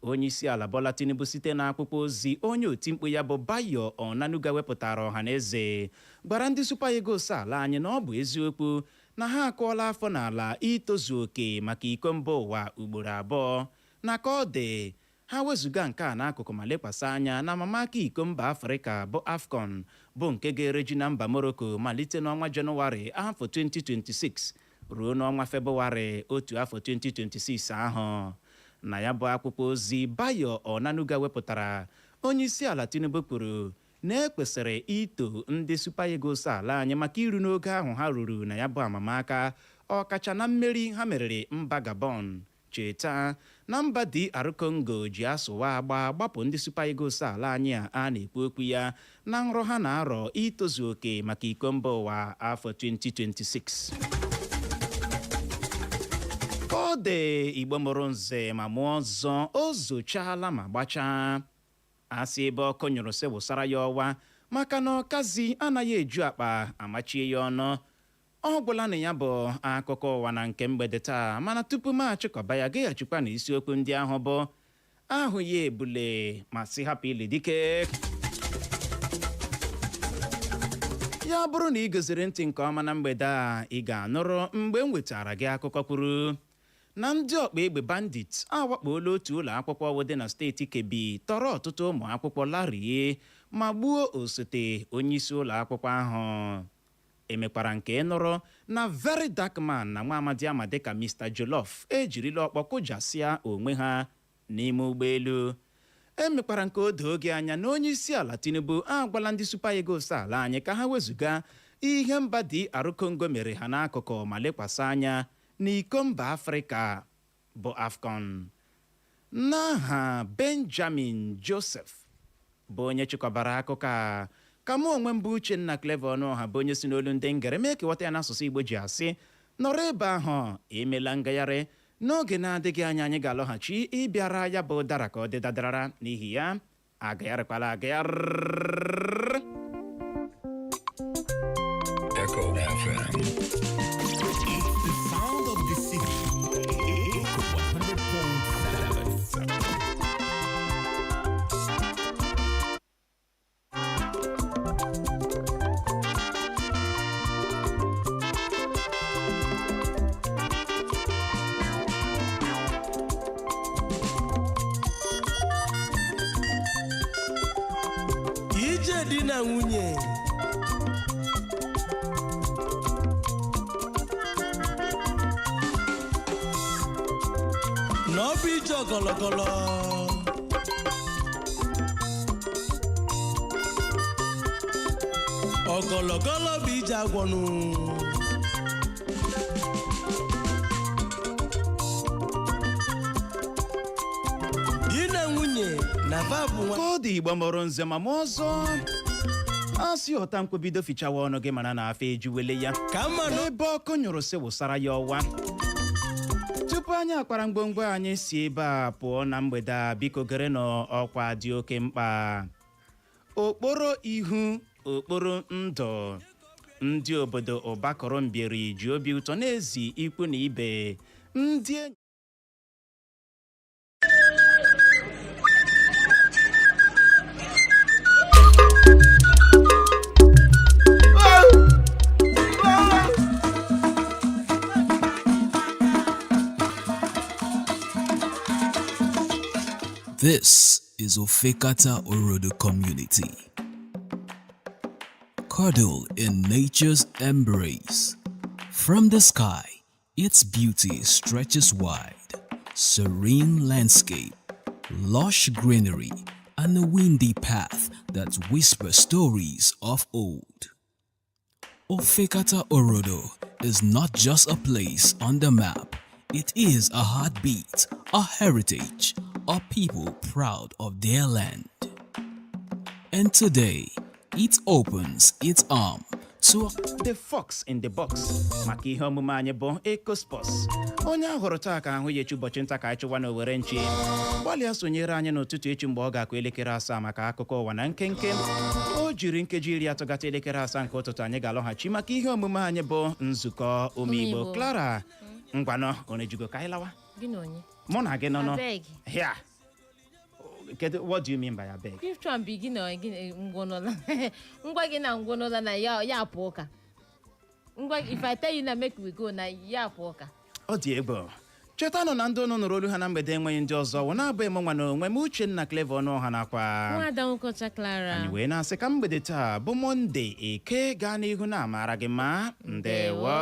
Onye isi ala Bola Tinubu, site n'akwụkwọ ozi onye otimkpu ya bụ Bayo Onanuga wepụtara ọha na eze, gwara ndị Super Eagles ala anyị na ọ bụ eziokwu na ha akụọla afọ n'ala itozu oke maka iko mba ụwa ugboro abụọ, na ka ọ dị ha wezụga nke a n'akụkụ ma lekwasị anya na amamaka iko mba Afrịka bụ AFCON, bụ nke ga-ereji na mba Morocco malite n'ọnwa Jenụwarị afọ 2026 ruo n'ọnwa Febụwarị otu afọ 2026 ahụ. Na ya bụ akwụkwọ ozi Bayo Onanuga wepụtara, onye isi ala Tinubu kwuru na ekwesịrị ito ndị Super Eagles ala anyị maka iru n'oge ahụ ha ruru na ya bụ amamaka, ọkacha na mmeri ha meriri mba Gabon. Cheta na mba DR Congo ji asụwa agba gbapụ ndị Super Eagles ala anyị a na-ekwu okwu ya na nrọ ha na-arọ itozu oke maka iko mba ụwa afọ 2026. Ka ọ dị, Igbo mụrụ nze ma mụọ ọzọ, o zochaala ma gbachaa, asị ebe ọkụ nyụrụ sị wụsara ya ọwa, maka na ọkazi anaghị eju akpa amachie ya ọnụ. Ọ gwụla na ya bụ akụkọ ụwa na nke mgbede taa, mana tupu m achịkọba ya, gaghachikwa na isiokwu ndị ahụ bụ ahụ ya ebule ma sị hapụ ili dike. Ya bụrụ na ị goziri ntị nke ọma na mgbede a, ị ga-anụrụ mgbe m wetara gị akụkọ kwuru na ndị ọkpa egbe bandit awakpola otu ụlọ akwụkwọ dị na steeti Kebbi, tọrọ ọtụtụ ụmụ akwụkwọ larie ma gbuo osote onyeisi ụlọ akwụkwọ ahụ. Emekwara nke nụrụ na Very Dark Man na nwa amadi ama dịka Mr Jollof ejirila ọkpọ kụjasịa onwe ha n'ime ụgbọelu. Emekwara nke o doo gị anya na onye isi ala Tinubu agwala ndị Super Eagles ala anyị ka ha wezụga ihe mba DR Congo mere ha n'akụkụ ma lekwasị anya n'iko mba Afrịka bụ AFCON. N'aha Benjamin Joseph bụ onye chịkọbara akụkọ a, ka mụ onwe m bụ Uchenna Clever Ọnụọha, bụ onye si n'olu ndị ngere mee ka ịghọta ya n'asụsụ Igbo, ji asị nọrọ ebe ahụ, emela ngagharị. N'oge na-adịghị anya, anyị ga-alọghachi ịbịara ya bụ ụdara ka ọ dị dadarara. N'ihi ya, agagharịkwala agagharị. Echo FM. It's the sound of the city. Echo 100.7. Ije di na nwunye na ọ bụ ije ọgọlọgọlọ, ọgọlọgọlọ bụ ije agwọnụ. Di na nwunye Na va bụ nwa Ka ọ dị, Igbo mụrụ nze ma mụọ ọzọ, asị ụta nkwubido fichawa ọnụ gị, mara na afọ ejuwele ya. Ka mma nụ. Ebe ọkụ nyụrụ, sị wụsara ya ọwa. Tupu anyị akpara ngwongwo anyị si ebe a pụọ na mgbede a, biko gere n'ọkwa dị oke mkpa. Okporo ihu okporo ndụ ndị obodo Ụbakọrọ Mbieri ji obi ụtọ na-ezi ikwu na ibe, ndị enyi This is Ofekata Orodo Community. Cuddle in nature's embrace. From the sky, its beauty stretches wide. Serene landscape, lush greenery, and a windy path that whispers stories of old. Ofekata Orodo is not just a place on the map. It is a heartbeat, a heritage, a people proud of their land. And today, it opens its arm to The Fox in the Box maka ihe omume anyị bụ Ecosports. Onye a hụrụ taa ka ahụ ya echi. Ụbọchị nta ka anyị chụwa na owere nchi. Gbalịa sonyere anyị n'ụtụtụ echi mgbe ọ ga-akụ elekere 7 maka akụkọ ụwa na nkenke. O jiri nkeji 30 gata elekere 7 nke ụtụtụ, anyị ga-alọghachi maka ihe omume anyị bụ Nzukọ Ume Igbo. Igbo. Clara, ngwanọ, onejugo ka anyị lawa. Gị na onye? Mụ na gị nọ nọ. Abeg. Here. Kedu, what do you mean by abeg? Which one be gị na gị ngwọnọla? Ngwa gị na ngwọnọla na ya ya apụ ụka. Ngwa, if I tell you na make we go na ya apụ ụka. Ọ dị egwu. Chetanụ na ndị unu nụrụ olu ha na mgbede enweghị ndị ọzọ wụ na-abụghị m nwa na onwe m, Uchenna Clever ọnụ ọha, nakwa Nwada Nwokocha Clara. Anyị wee na-asị ka mgbede taa bụ Mọnde Eke gaa n'ihu na-amara gị ma. Ndewo.